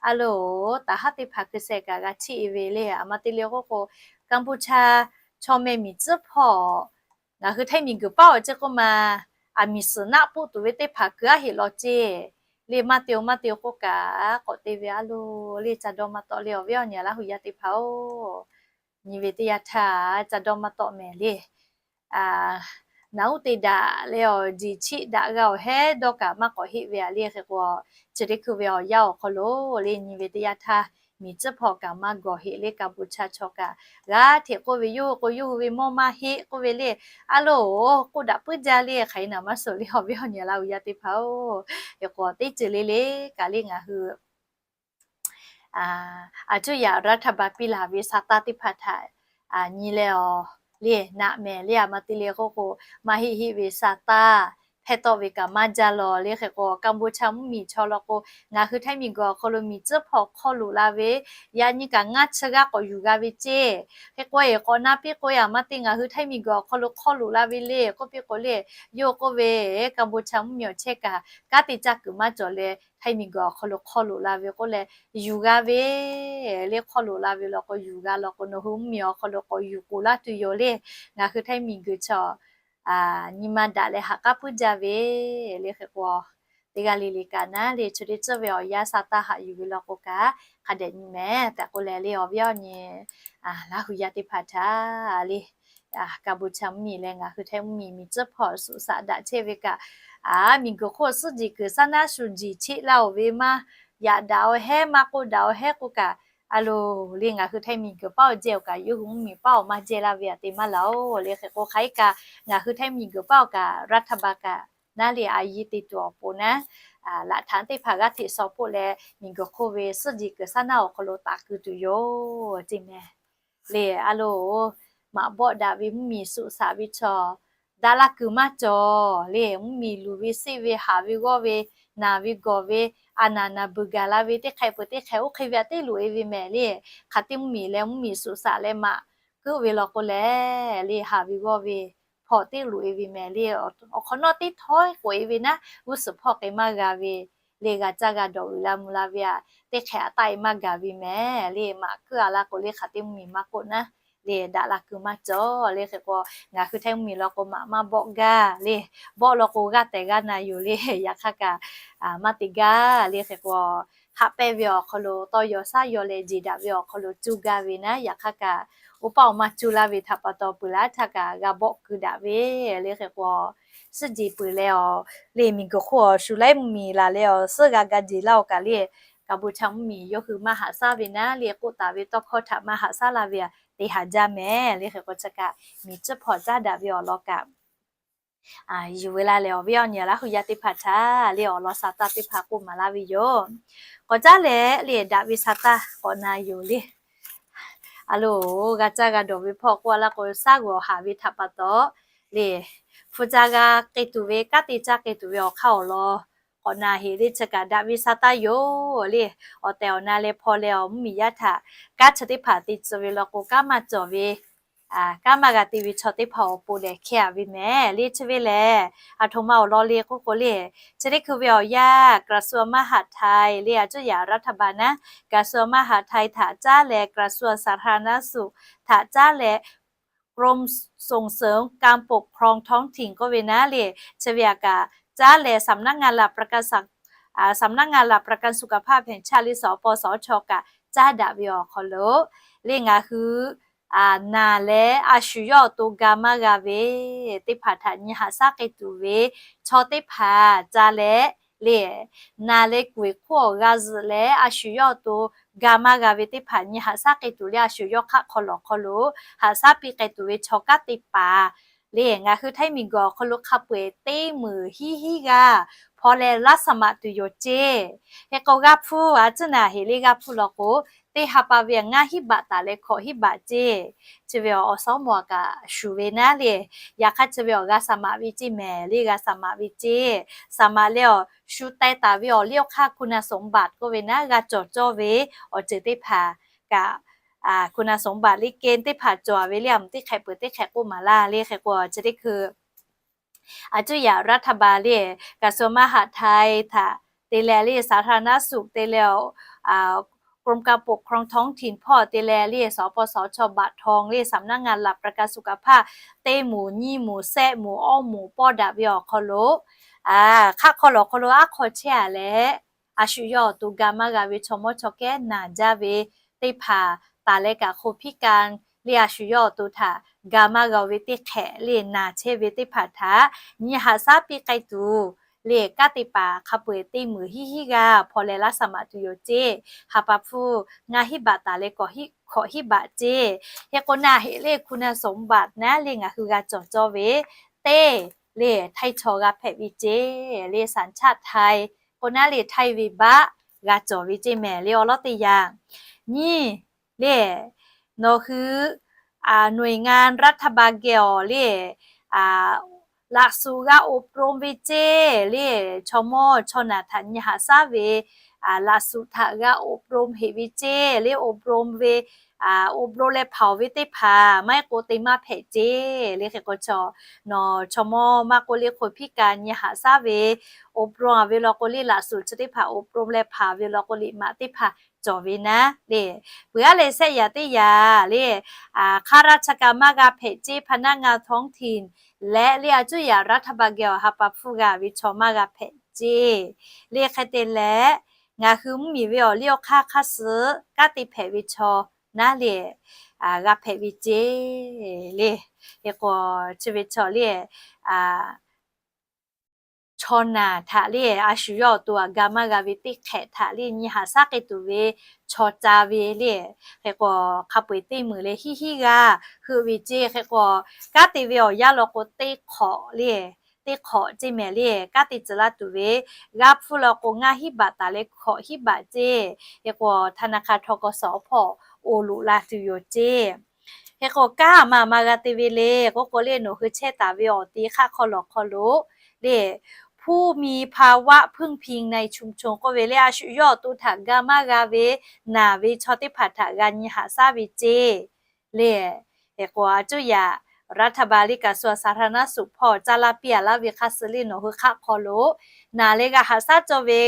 A loˬ, ทหาร teˇ hpaˍ hkui sheh kaꞈ g'a cheˆ e ve le. Aˬ ma te le k'oˆ k'o, Kampuchea chaw meh miˬ tcuhˉ hpawˇ ngaˬ hui Htaiˇ miˬguiˬ paˉ awˬ ceˇ k'oˆ ma, aˬ miˍ suhˍ naˆ puˆ tuˬ ve teˇ hpaˍ kuiˬ aˉ heꞈ law ceˇ le. Maˇ te-o maˇ te-o k'oˆ kaꞈ k'awꞈ te ve a loˬ le. Ca dawˇ maˇ tawˆ le awˬ viˉ awˬ nyi Laˇ hu yaˇ teˇ hpaˍ-oˬ. Nyi ve teˇ yanˇ htaˇ ca dawˇ maˇ tawˆ mehˍ le. Naˬ uˉ te daꞈ leh awˬ jeˬ cheˆ daꞈ g'a awˬ hehˉ dawˇ kaꞈ maˇ k'awꞈ heˆ ve a le hk'e k'o, chi teˇ hkui ve awˬ yanˇ awˬ hk'aw lo le nyi ve teˇ yanˇ htaˇ miˬ tcuhˉ hpawˇ kaꞈ maˇ gawˬ heˆ le. Kampuchea chaw kaꞈ g'aˇ hteꞈ k'oˆ ve, yawˇ hui k'o yawˇ hui ve mawˇ maˇ heˆ k'oˆ ve le. A loˬ, k'oˆ daꞈ puiˉ jaˇ le. Hk'aˬ hk'e naˬ maˇ suhˍ le awˬ viˉ awˬ nyi Laˇ hu yaˇ teˇ hpaˍ-oˬ. Hk'e k'o teˇ ceuˬ le le kaꞈ le ngaˬ hui aˬ cuˇ yaꞈ รัฐบาล piˇ laˬ ve sa taˇ teˇ hpaˍ htaꞈ nyi leh awˬ le naꞈ mehˍ le. Aˬ ma te le k'oˆ k'o, maˇ heˆ heˆ ve sa taˇ hpehˇ tawˆ ve kaꞈ maˇ jaˇ lawˬ le hk'e k'o, Kampuchea mvuhˇmiˬ chaw law k'o, ngaˬ hui Htaiˇ miˬguiˬ awˬ hk'aw lo miˬ tcuhˉ hpawˇ hk'aw loꞈ la ve yaꞈ nyi kaꞈ ngaˇ chi g'aˇ k'awꞈ yuˬ g'a ve ceˇ. Hk'e k'o e k'awꞈ na piˇ k'o, aˬ ma te ngaˬ hui Htaiˇ miˬguiˬ awˬ hk'aw lo hk'aw loꞈ la ve le k'oˆ piˇ k'o le, yawˇ k'oˆ ve, Kampuchea mvuhˇmiˬ awˬ chehˇ kaꞈ kanˉ te caˇ kuiˬ maˇ cawˬ leh Htaiˇ miˬguiˬ awˬ hk'aw lo hk'aw loꞈ la ve k'oˆ leh, yuˬ g'a ve le. Hk'aw loꞈ la ve law k'o yuˬ g'a law k'o, nawˬ hui mvuhˇmiˬ awˬ hk'aw lo k'awꞈ yuˬ k'oˍ laˇ tuˬ yoˬ le. Ngaˬ hui Htaiˇ miˬguiˬ chaw nyi ma daꞈ leh ha k'aˉ puiˉ jaˇ ve le hk'e k'o, teˇ g'aˇ le le kaꞈ naˉ le chi teˇ ceuˬ ve awˬ yanˇ sa taˇ haꞈ yuˬ ve law k'o kaꞈ hk'a dehꞈ nyi mehˍ tehꞈ k'oˆ leh le awˬ viˉ awˬ nyi Laˇ hu yaˇ teˇ hpaˍ htaꞈ le Kampuchea mvuhˇmiˬ leh ngaˬ hui Htaiˇ mvuhˇmiˬ miˬ tcuhˉ hpawˇ suhˍ saꞈ daꞈ chehˇ ve kaꞈ, miˬguiˬ hk'oˆ suhˉ jeˬ kuiˬ saˉ naˉ shu jeˬ cheˆ laˇ-oˬ ve maˇ yaꞈ daꞈ awˬ hehˉ maˇ k'oˆ daꞈ awˬ hehˉ k'oˆ kaꞈ, a loˬ le ngaˬ hui Htaiˇ miˬguiˬ paˉ awˬ jehˇ-oˬ kaꞈ yawˇ hui mvuhˇmiˬ paˉ awˬ maˇ jehˇ laˇ ve aꞈ te maˇ laˬ-oˬ le hk'e k'o, hk'aˬ hk'e kaꞈ ngaˬ hui Htaiˇ miˬguiˬ paˉ awˬ kaꞈ รัฐบาล kaꞈ naˉ le a yiˇ te tuˬ awˬ pon naˉ laꞈ htaꞈ teˇ hpaˍ g'aˇ hteꞈ shaw hpoˆ leh miˬguiˬ hk'oˆ ve suhˉ jeˬ kuiˬ saˉ naˉ awˬ hk'aw lo taˍ kuiˬ tuˬ yoˬ ceˇ mehˍ. Le a loˬ, maꞈ bawˆ daꞈ ve mvuhˇmiˬ suhˍ saꞈ ve chaw daꞈ la kuiˬ maˇ cawˬ le. Mvuhˇmiˬ luˬ ve seˆ ve haˍ ve g'awˇ ve naˬ ve gawˬ ve a naˬ naˬ beuˬ gaˬ la ve teˇ hk'e peuˬ teˇ hk'e oˇ hk'e ve aꞈ teˇ loꞈ e ve mehˍ le. Hk'aˬ teˇ mvuhˇmiˬ leh mvuhˇmiˬ suhˍ saꞈ leh maꞈ keuˆ ve law k'o le, le haˍ ve g'awˇ ve hpawˇ teˇ loꞈ e ve mehˍ le. Awˬ hk'awꞈ nawˉ teˇ htawˇ k'oꞈ e ve naˉ g'uˇ suhˍ hpawˇ k'e maˇ g'a ve le. G'a caˇ g'a dawˬ uiˍ la mvuh la ve aꞈ teˇ hk'e aꞈ taˆ e maˇ gaˬ ve mehˍ le. Maꞈ keuˆ a la k'o le hk'aˬ teˇ mvuhˇmiˬ maˇ k'oˆ naˉ le daꞈ la kuiˬ maˇ cawˬ le hk'e k'o, ngaˬ hui Htaiˇ mvuhˇmiˬ law k'o maꞈ maˇ bawˆ gaˇ le. Bawˆ law k'o g'aˇ tehˬ g'aˇ na yoˬ le. Yaꞈ hk'aˇ kaꞈ maˇ te gaˇ le hk'e k'o, haꞈ pehnˇ ve awˬ hk'aw lo tawˇ yaw shaˉ yaw leh jeˬ daꞈ ve awˬ hk'aw lo cuˇ gaˇ ve naˉ. Yaꞈ hk'aˇ kaꞈ oˇ paˆ awˬ maˇ cuˇ laˇ ve htaꞈ pa taw peuˬ laˇ htaˇ kaꞈ g'a bawˆ keu daꞈ ve le hk'e k'o, suhˉ jeˬ peuˬ leh awˬ le miˬguiˬ hk'oˆ awˬ shu laiˉ mvuhˇmiˬ laˬ leh awˬ suhˉ g'a ga jeˬ laˇ-oˬ kaꞈ le, Kampuchea mvuhˇmiˬ yawˇ hui maˇ haꞈ shaˉ ve naˉ le k'oˆ taˍ ve tawˇ hkawˇ htaꞈ maˇ haꞈ shaˉ laˇ ve aꞈ te haˍ jaˇ mehˍ le hk'e k'o, chi kaꞈ miˬ tcuhˉ hpawˇ caˉ daꞈ ve awˬ lawn kaꞈ yuˬ ve la leh awˬ viˉ awˬ nyi Laˇ hu yaˇ teˇ hpaˍ htaꞈ le awˬ lawn sa taˇ teˇ hpaˍ k'oˆ maˍ laˇ ve yoˬ. K'awꞈ caˉ leh le daꞈ ve sa taˇ k'awꞈ na yoˬ le. A loˬ, g'a caˇ g'a dawˬ ve hpawˇ k'oˆ a laˇ k'o, shaˉ g'awˬ haˍ ve htaꞈ pa taw le, hpu ca g'a k'ai tuˬ ve, kanˉ te caˇ k'ai tuˬ ve awˬ hk'aˇ awˬ lawn k'awꞈ na heˍ le. Chi kaꞈ daꞈ ve sa taˇ yoˬ le. Awˬ tehˬ awˬ na leh hpaw leh awˬ mvuhˇmiˬ yaˇ htaꞈ kanˉ chi teˇ hpaˍ te tcuh ve law k'o, kanˉ maˇ cawˬ ve kanˉ maˇ g'a te ve chaw teˇ hpaˍ awˬ pon lehˬ hkehˇ a ve mehˍ le. Chi ve lehˬ, aˬ htoꞈ ma awˬ lawn le k'oˆ k'o le, chi teˇ hkui ve awˬ yanˇ กระทรวงมหาดไทย le a cuˇ yaꞈ รัฐบาล naˉ กระทรวงมหาดไทย htaꞈ caˉ leh กระทรวงสาธารณสุข htaꞈ caˉ leh กรมส่งเสริมการปกครองท้องถิ่น k'oˆ ve naˉ le, chi ve aꞈ kaꞈ caˉ leh สำนักงานหลักประกันสัง- สำนักงานหลักประกันสุขภาพแห่งชาติ le สปสช kaꞈ caˉ daꞈ ve awˬ hk'aw lo le ngaˬ hui naˬ leh a shu yawˇ awˬ to ga maˇ g'a ve teˇ hpaˍ htaꞈ nyi haꞈ shaˉ k'ai tuˬ ve chaw teˇ hpaˍ ca leh le, naˬ leh kuˬ eˬ hk'oˆ awˬ g'a zuhꞈ leh a shu yawˇ awˬ to ga maˇ g'a ve teˇ hpaˍ nyi haꞈ shaˉ k'ai tuˬ le. A shu yawˇ hk'aˆ hk'aw lawˬ hk'aw lo haꞈ shaˉ piˇ k'ai tuˬ ve chaw kanˉ teˇ hpaˍ le, ngaˬ hui Htaiˇ miˬguiˬ awˬ hk'aw lo hk'a peu-eˬ teˇ meunˍ hiˉ hiˉ g'aˇ hpaw leh laˇ saˍ maꞈ tuˬ yoˬ ceˇ. Hk'e k'o g'aˇ hpfuhˇ a tcuhˉ naˍ heˍ le g'aˇ hpfuhˇ law k'o, teˇ ha pa ve ngaˇ hiˉ baꞈ taˍ leh hkawꞈ hiˉ baꞈ ceˇ. Chi ve awˬ suhˉ mawˬ kaꞈ shuˍ ve naˉ le. Yaꞈ hk'aˇ chi ve awˬ g'a saˍ maꞈ ve ceˇ mehˍ le, g'a saˍ maꞈ ve ceˇ. Saˍ maꞈ leh awˬ shu taiˍ taˍ ve awˬ liˇ awˬ hk'aˇ คุณสมบัติ k'oˆ ve naˉ g'a cawˬ cawˇ ve awˬ ceuˬ teˇ hpaˍ kaꞈ คุณสมบัติ le keh teˇ hpaˍ cawˬ ve le, a mvuhˬ teˇ hk'ehꞈ peuˬ teˇ hk'ehꞈ k'oˆ maˍ laˇ le. Hk'e k'o chi teˇ hkui อาจจะ yaꞈ รัฐบาล le, กระทรวงมหาดไทย htaꞈ te leh le, สาธารณสุข te leh, กรมการปกครองท้องถิ่น hpawˇ te leh le, สปสช. บัตรทอง le, สำนักงานหลักประกันสุขภาพ teˇ moˍ nyiˇ moˍ shehˆ moˍ awˇ moˍ pawˇ daꞈ ve awˬ hk'aw lo, hk'aˆ hk'aw lawˬ hk'aw lo aˉ hk'aw chehˇ a leh, a shu yawˇ awˬ to ga maˇ g'a ve chaw mawˇ chaw kehˉ naˬ jaˇ ve teˇ hpaˍ taˍ leh kaꞈ คนพิการ le, a shu yawˇ awˬ to htaꞈ ga maˇ g'a ve teˇ hk'ehꞈ le naˬ chehˇ ve teˇ hpaˍ htaꞈ nyi haꞈ shaˉ piˇ k'ai tuˬ le, kanˉ te paˍ hk'a peu-eˬ teˇ meunˍ hiˉ hiˉ g'aˇ hpaw leh laˇ saˍ maꞈ tuˬ yoˬ ceˇ. Ha pa hpfuhˇ ngaˇ hiˉ baꞈ taˍ leh hkawꞈ hiˉ baꞈ ceˇ. Hk'e k'o naˉ heˍ le คุณสมบัติ naˉ le ngaˬ hui g'a cawˬ cawˇ ve teˇ le, Htaiˇ chaw g'a hpehꞈ ve ceˇ le, สัญชาติไทย k'o naˉ le Htaiˇ ve baˆ g'a cawˬ ve ceˇ mehˍ le. Awˬ lawn teˇ yanˇ nyiˇ le, nawˬ hui หน่วยงานรัฐบาล geh awˬ le, laꞈ suhˍ g'a อบรม ve ceˇ le, chaw mawˇ chaw naˬ htaꞈ nyi haꞈ shaˉ ve laꞈ suhˍ htaꞈ g'a อบรม heꞈ ve ceˇ le. อบรม ve, อบรม leh hpaˍ-oˬ ve teˇ hpaˍ maˇ heˆ k'o te maˇ hpehꞈ ceˇ le. Hk'e k'o chaw, nawˬ chaw mawˇ maˇ k'oˆ le คนพิการ nyi haꞈ shaˉ ve อบรม a ve law k'o le, laꞈ suhˍ chi teˇ hpaˍ อบรม leh hpaˍ ve law k'o, liꞈ maꞈ teˇ hpaˍ cawˬ ve naˉ le. Peuˬ aˉ leh shehˆ yaꞈ teˇ yaꞈ le, ข้าราชการ maˇ g'a hpehꞈ ceˇ, พนักงานท้องถิ่น leh le, a cuˇ yaꞈ รัฐบาล geh awˬ ha pa hpfuhˇ g'a ve chaw maˇ g'a hpehꞈ ceˇ le. Hk'e te leh, ngaˬ hui mvuhˇmiˬ ve awˬ liˇ awˬ hk'aˇ hk'aˇ suh kanˉ te hpehꞈ ve chaw naˉ le g'a hpehꞈ ve ceˇ le. Hk'e k'o chi ve chaw le, chaw naˬ htaꞈ le, a shu yawˇ awˬ to aꞈ ga maˇ g'a ve teˇ hk'ehꞈ htaꞈ le nyi haꞈ shaˉ k'ai tuˬ ve chaw ca ve le. Hk'e k'o hk'a peu-eˬ teˇ meunˍ leh hiˉ hiˉ g'aˇ heuˆ ve ceˇ. Hk'e k'o kanˉ te ve awˬ yanˇ law k'o teˇ hk'awꞈ le, teˇ hk'awꞈ ceˇ mehˍ le, kanˉ te tcuh laˇ tuˬ ve g'aˇ hpfuhˇ law k'o ngaˇ hiˉ baꞈ taˍ leh hkawꞈ hiˉ baꞈ ceˇ. Hk'e k'o ธนาคาร ทกส hpawˇ oˬ loꞈ la tuˬ yoˬ ceˇ. Hk'e k'o kanˉ maˬ maˬ g'a te ve le k'oˆ k'o le, nawˬ hui chehˇ taˍ ve awˬ ti hk'aˆ hk'aw lawˬ hk'aw lo le, ผู้มีภาวะพึงพอเพียงในชุมชน k'oˆ ve le, a shu yawˇ awˬ to htaꞈ ga maˇ g'a ve naˬ ve chaw teˇ hpaˍ htaꞈ g'a nyi haꞈ shaˉ ve ceˇ le. Hk'e k'o a cuˇ yaꞈ รัฐบาล le, กระทรวงสาธารณสุข hpawˇ caˇ laˇ piˇ a laˇ ve hk'aˇ suh le, nawˬ hui hk'aˆ hk'aw lo naˬ leh g'a haꞈ shaˉ cawˇ ve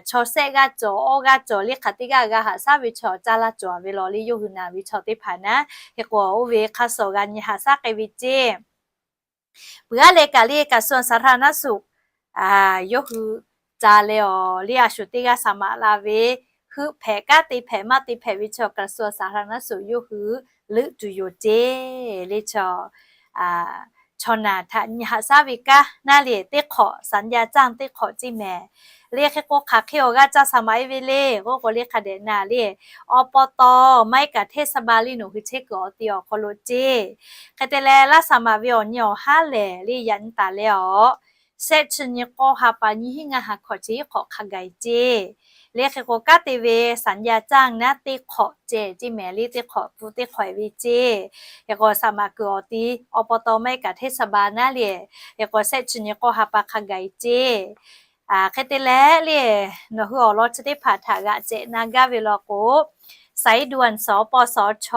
chaw shehˆ g'aˇ cawˬ, awˇ g'aˇ cawˬ le, hk'aˬ teˇ g'aˇ g'a haꞈ shaˉ ve chaw caˇ laˇ cawˬ a ve law le, yawˇ hui naˬ ve chaw teˇ hpaˍ naˉ. Hk'e k'o oˇ ve hk'aˇ suh g'a nyi haꞈ shaˉ k'ai ve ceˇ. Peuˬ aˉ leh kaꞈ le, กระทรวงสาธารณสุข yawˇ hui ca leh awˬ le, a shu teˇ g'aˇ saˍ maꞈ la ve, heuˆ hpehꞈ kanˉ te hpehꞈ maˇ te hpehꞈ ve chaw กระทรวงสาธารณสุข yawˇ hui leuˆ tuˬ yoˬ ceˇ le. Chaw, chaw naˬ htaꞈ nyi haꞈ shaˉ ve kanˉ naˉ le teˇ hk'awꞈ สัญญาจ้าง teˇ hk'awꞈ ceˇ mehˍ le. Hk'e k'o hk'aˬ hk'e awˬ g'aˇ caˇ saˍ maꞈ e ve le k'oˆ k'o le, hk'a dehꞈ naˬ le อบต. maˇ heˆ kaꞈ เทศบาล le, nawˬ hui chehˇ kuiˬ awˬ ti awˬ hk'aw lo ceˇ. Hk'e te leh laˇ saˍ maꞈ ve awˬ nyi awˬ haˉ lehˬ le, yaꞈ nyi taˍ leh awˬ shehˆ chi nyi k'awˇ ha pa nyiˇ hiˉ ngaˇ ha hkawꞈ chi hiˉ hk'awꞈ hk'a gaˬ e ceˇ le. Hk'e k'o kanˉ te ve สัญญาจ้าง naˉ teˇ hk'awꞈ ceh ceˇ mehˍ le, teˇ hk'awꞈ pfuhˇ teˇ hk'awꞈ e ve ceˇ. Hk'e k'o saˍ maꞈ kuiˬ awˬ ti อบต. maˇ heˆ kaꞈ เทศบาล naˉ le, hk'e k'o shehˆ chi nyi k'awˇ ha pa hk'a gaˬ e ceˇ. Hk'e te leh le, nawˬ hui awˬ lawn chi teˇ hpaˍ htaꞈ g'aꞈ cehˬ na gaˇ ve law k'o, สายด่วน สปสช.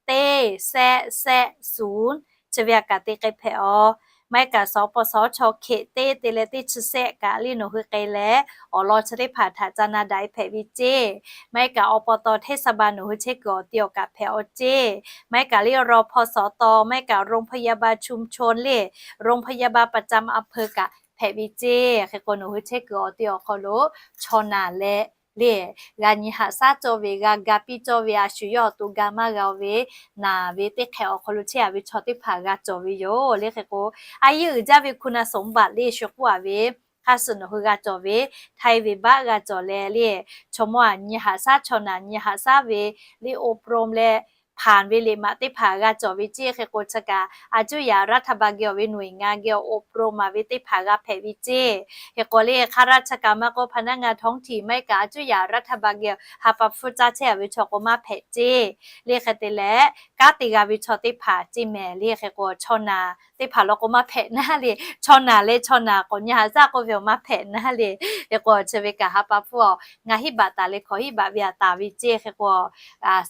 teˇ shehˆ shehˆ suˍ chi ve aꞈ kaꞈ te k'ai hpehꞈ awˬ. Maˇ heˆ kaꞈ สปสช. hk'e teˇ te leh teˇ chi shehˆ kaꞈ le nawˬ hui k'ai leh awˬ lawn chi teˇ hpaˍ htaꞈ ca na daꞈ e hpehꞈ ve ceˇ. Maˇ heˆ kaꞈ อบต. เทศบาล nawˬ hui chehˇ kuiˬ awˬ ti awˬ kaꞈ hpehꞈ awˬ ceˇ. Maˇ heˆ kaꞈ le รพสต. maˇ heˆ kaꞈ โรงพยาบาลชุมชน le โรงพยาบาลประจำอำเภอ kaꞈ hpehꞈ ve ceˇ. Hk'e k'o nawˬ hui chehˇ kuiˬ awˬ ti awˬ hk'aw lo chaw naˬ leh le, g'a nyi haꞈ shaˉ cawˇ ve, g'a ga piˇ cawˇ ve, a shu yawˇ awˬ to ga maˇ g'a ve naˬ ve teˇ hk'ehꞈ awˬ hk'aw lo chehˇ a ve chaw teˇ hpaˍ g'a cawˬ ve yoˬ le. Hk'e k'o a yehˉ uiˍ jaˇ ve คุณสมบัติ le shu k'oˆ a ve hk'aˇ suh nawˬ hui g'a cawˬ ve, ไทย venˇbaˆ g'a cawˬ leh le, chaw mawˇ aꞈ nyi haꞈ shaˉ, chaw naˬ nyi haꞈ shaˉ ve le, อบรม leh hpanˍ ve liꞈ maꞈ teˇ hpaˍ g'a cawˬ ve ceˇ. Hk'e k'o chi kaꞈ a cuˇ yaꞈ รัฐบาล geh awˬ ve หน่วยงาน geh awˬ อบรม maˍ ve teˇ hpaˍ g'a hpehꞈ ve ceˇ. Hk'e k'o le, ข้าราชการ maˇ k'o พนักงานท้องถิ่น maˇ heˆ kaꞈ a cuˇ yaꞈ รัฐบาล geh ha pa hpfuhˇ caˇ chehˇ a ve chaw k'o maˇ hpehꞈ ceˇ. Le hk'e te leh, kanˉ te g'a ve chaw teˇ hpaˍ ceˇ mehˍ le. Hk'e k'o chaw naˬ teˇ hpaˍ law k'o maˇ hpehꞈ naˉ le, chaw naˬ leh chaw naˬ k'awꞈ nyi haꞈ shaˉ k'oˆ ve awˬ maˇ hpehꞈ naˉ le. Hk'e k'o chi ve kaꞈ ha pa hpfuhˇ awˬ, ngaˬ hiˉ baꞈ taˍ leh hkawꞈ hiˉ baꞈ ve aꞈ taˍ ve ceˇ. Hk'e k'o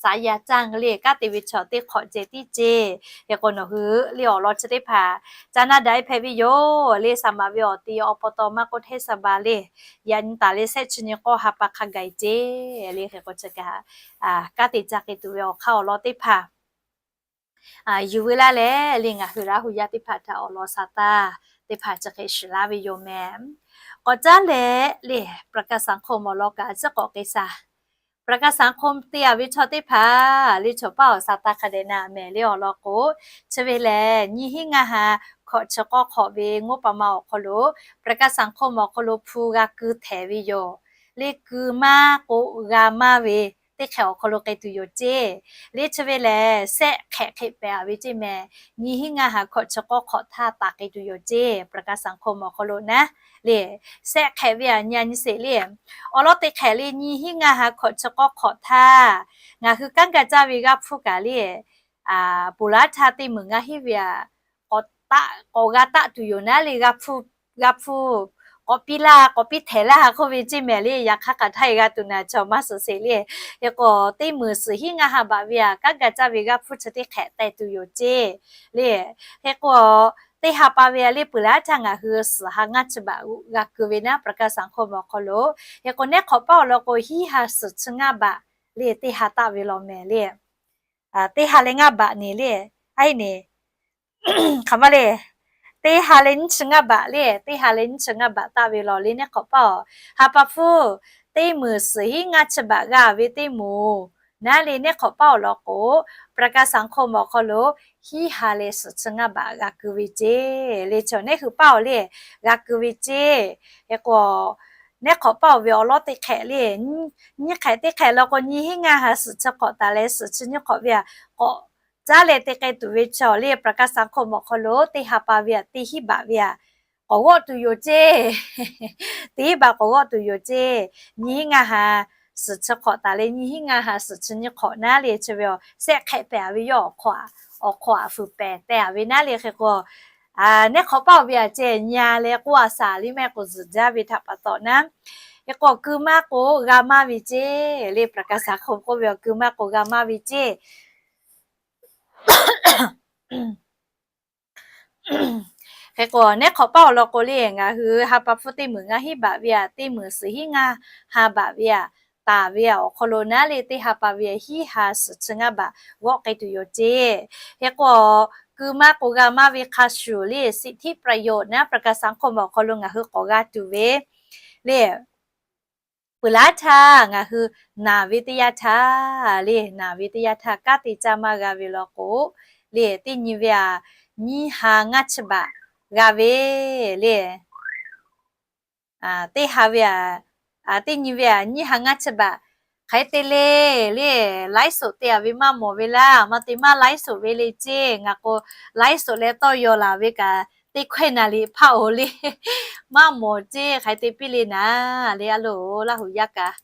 สายยาจ้าง le kanˉ te ve chaw teˇ hk'awꞈ ceh tiˉ ceˇ. Hk'e k'o nawˬ hui le awˬ lawn chi teˇ hpaˍ, Canada hpehꞈ ve yoˬ le, saˍ maˍ ve awˬ ti awˬ pa taw maˇ k'oˆ เทศบาล le, yaꞈ nyi taˍ leh shehˆ chi nyi k'awˇ ha pa hk'a gaˬ ceˇ. Le hk'e k'o chi kaꞈ kanˉ te ca k'ai tuˬ ve awˬ hk'aˇ awˬ lawn teˇ hpaˍ yuˬ ve laˇ leh le, ngaˬ hui Laˇ hu yaˇ teˇ hpaˍ htaꞈ awˬ lawn sa taˇ teˇ hpaˍ chi hk'e shiˍ laˇ ve yoˬ mehˍ. K'awꞈ caˉ leh le, ประกันสังคม awˬ lawn kaꞈ a ciˉ k'awꞈ k'ai shaˍ. ประกันสังคม te a ve chaw teˇ hpaˍ le, chaw paˇ awˬ sa taˇ hk'a dehꞈ na mehˍ le awˬ lawn k'o, chi ve lehˬ nyiˇ hinˉ ngaˇ ha hkawꞈ chi k'awˇ hk'awꞈ ve งบประมาณ awˬ hk'aw lo ประกันสังคม awˬ hk'aw lo hpu g'a keu htehˍ ve yoˬ. Le keu maˇ k'o g'a maˇ ve teˇ hk'ehꞈ awˬ hk'aw lo k'ai tuˬ yoˬ ceˇ. Le chi ve lehˬ shehˆ hk'ehꞈ hk'e pehˍ a ve ceˇ mehˍ. Nyiˇ hinˉ ngaˇ ha hkawꞈ chi k'awˇ hk'awꞈ htaˇ taˍ k'ai tuˬ yoˬ ceˇ, ประกันสังคม awˬ hk'aw lo naˉ. Le shehˆ hk'ehꞈ ve aꞈ nyi a nyi sheˍ le, awˬ lawn teˇ hk'ehꞈ le nyiˇ hinˉ ngaˇ ha hkawꞈ chi k'awˇ hk'awꞈ htaˇ, ngaˬ hui kanˉ ga caˇ ve g'aˇ hpuˇ kaꞈ le, puˍ laˉ htaˇ teˇ meunˍ ngaˇ hinˉ ve aꞈ k'awꞈ g'a taˆ tuˬ yoˬ naˉ le, g'a hpuˇ k'awꞈ piˇ laˇ k'awꞈ piˇ htehˍ laˇ k'oˆ ve ceˇ mehˍ le. Yaꞈ hk'aˇ kaꞈ htaˇ e g'a tuˬ naˬ chaw maˇ suhˍ sheˍ le. Hk'e k'o teˇ meunˍ suhˍ hinˉ ngaˇ ha baꞈ ve aꞈ kanˉ ga caˇ ve g'aˇ hpuˇ chi teˇ hk'ehꞈ teh tuˬ yoˬ ceˇ le. Hk'e k'o teˇ ha pa ve aꞈ le puˍ laˉ htaˇ ngaˬ hui suhˍ ha ngaˇ chi baꞈ g'a keu ve naˉ ประกันสังคม awˬ hk'aw lo. Hk'e k'o neˉ hk'awꞈ paˇ awˬ lawn k'o hiˉ ha suhˍ chi ngaˇ baꞈ le teˇ ha taˆ ve law mehˍ le. Teˇ ha leh ngaˇ baꞈ ne le, a ne, hk'aˬ ma le, teˇ ha leh nyiˇ chi ngaˇ baꞈ le, teˇ ha leh nyiˇ chi ngaˇ baꞈ taˆ ve law le neˉ hk'awꞈ paˇ awˬ. Ha pa hpfuhˇ teˇ meunˍ suhˍ hinˉ ngaˇ chi baꞈ g'a ve teˇ moˍ naˉ le neˉ hk'awꞈ paˇ awˬ lawn k'o, ประกันสังคม awˬ hk'aw lo hiˉ ha leh suhˍ chi ngaˇ baꞈ g'a keu ve ceˇ le. Chaw neˉ hui paˇ awˬ le g'a keu ve ceˇ. Hk'e k'o neˉ hk'awꞈ paˇ awˬ ve awˬ lawn teˇ hk'ehꞈ le, nyiˇ hk'ehꞈ teˇ hk'ehꞈ law k'o nyiˇ hinˉ ngaˇ ha suhˍ chi hk'awꞈ taˍ leh suhˍ chi nyiˇ hk'awꞈ ve aꞈ k'awꞈ caˉ leh te k'ai tuˬ ve chaw le ประกันสังคม awˬ hk'aw lo teˇ ha pa ve aꞈ teˇ hinˉ baꞈ ve aꞈ k'awꞈ g'awˆ tuˬ yoˬ ceˇ. Teˇ hinˉ baꞈ k'awꞈ g'awˆ tuˬ yoˬ ceˇ. Nyiˇ hinˉ ngaˇ ha suhˍ chi hk'awꞈ taˍ leh nyiˇ hinˉ ngaˇ ha suhˍ chi nyiˇ hk'awꞈ naˉ le chi ve aꞈ shehˆ hk'ehꞈ pehˍ a ve yawˇ awˬ hk'aw aꞈ fuiˍ pehˍ teh a ve naˉ le. Hk'e k'o neˉ hk'awꞈ paˇ awˬ ve aꞈ ceh nyi a leh k'oˆ a shaˍ le maˇ heˆ k'o zuhˬ jaˇ ve htaꞈ pa taw naˉ. Hk'e k'o keu maˇ k'o g'a maˇ ve ceˇ le, ประกันสังคม k'oˆ ve aꞈ keu maˇ k'o g'a maˇ ve ceˇ. Hk'e k'o neˉ hk'awꞈ paˇ awˬ lawn k'o le ngaˬ hui ha pa hpfuhˇ teˇ meunˍ ngaˇ hinˉ baꞈ ve aꞈ teˇ meunˍ suhˍ hinˉ ngaˇ ha baꞈ ve aꞈ taˍ ve aꞈ awˬ hk'aw lo naˉ le teˇ ha pa ve aꞈ hiˉ ha suhˍ chi ngaˇ baꞈ g'awˆ k'ai tuˬ yoˬ ceˇ. Hk'e k'o keu maˇ k'o g'a maˇ ve hk'a shuˍ le สิทธิประโยชน์ naˉ ประกันสังคม awˬ hk'aw lo ngaˬ hui k'awꞈ g'a tuˬ ve le. Peuˬ laˉ htaˇ ngaˬ hui naˬ ve teˇ yanˇ htaˇ le, naˬ ve teˇ yanˇ htaˇ kanˉ te caˇ maˇ g'a ve law k'o le, teˇ nyi ve aꞈ nyiˇ ha ngaˇ chi baꞈ g'a ve le. Teˇ ha ve aꞈ, teˇ nyi ve aꞈ nyiˇ ha ngaˇ chi baꞈ. Hk'aˬ hk'e te le le, ไลฟ์สด te a ve maˇ mawˬ ve laˇ, maˇ te maˇ ไลฟ์สด ve le ceˇ. Ngaˬ k'o ไลฟ์สด leh tawˇ yaw laˬ ve kaꞈ teˇ hkawehˇ naˍ liꞈ hpaˇ oˬ le, maˇ mawˬ ceˇ. Hk'aˬ hk'e te piˇ le naˉ le, a loˬ Laˇ huˍ yaˇ kaꞈ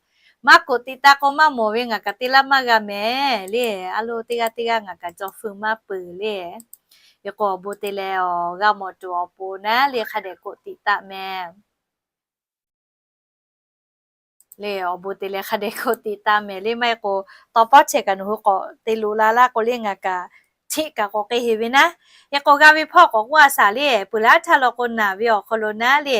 maˇ กดติดตาม k'o maˇ mawˬ ve ngaˬ kaꞈ te laˇ maˇ g'a mehˍ le. A loˬ teˇ g'aˇ teˇ g'aˇ ngaˬ kaꞈ caw feu maˇ peuˬ le. Hk'e k'o awˬ bon te leh awˬ g'a mawˬ tuˬ awˬ pon naˉ le hk'a dehꞈ กดติดตาม mehˍ le, awˬ bon te leh hk'a dehꞈ กดติดตาม mehˍ le. Maˇ heˆ k'o tawˇ pawˇ chehˇ kaꞈ nawˬ hui k'awꞈ te loꞈ la laˇ k'o le ngaˬ kaꞈ hteˆ kaꞈ k'awꞈ k'ai heˍ ve naˉ. Hk'e k'o g'a ve hpawˇ k'awꞈ k'oˆ a shaˍ le, peuˬ laˉ htaˇ law k'o naˬ ve awˬ hk'aw lo naˉ le,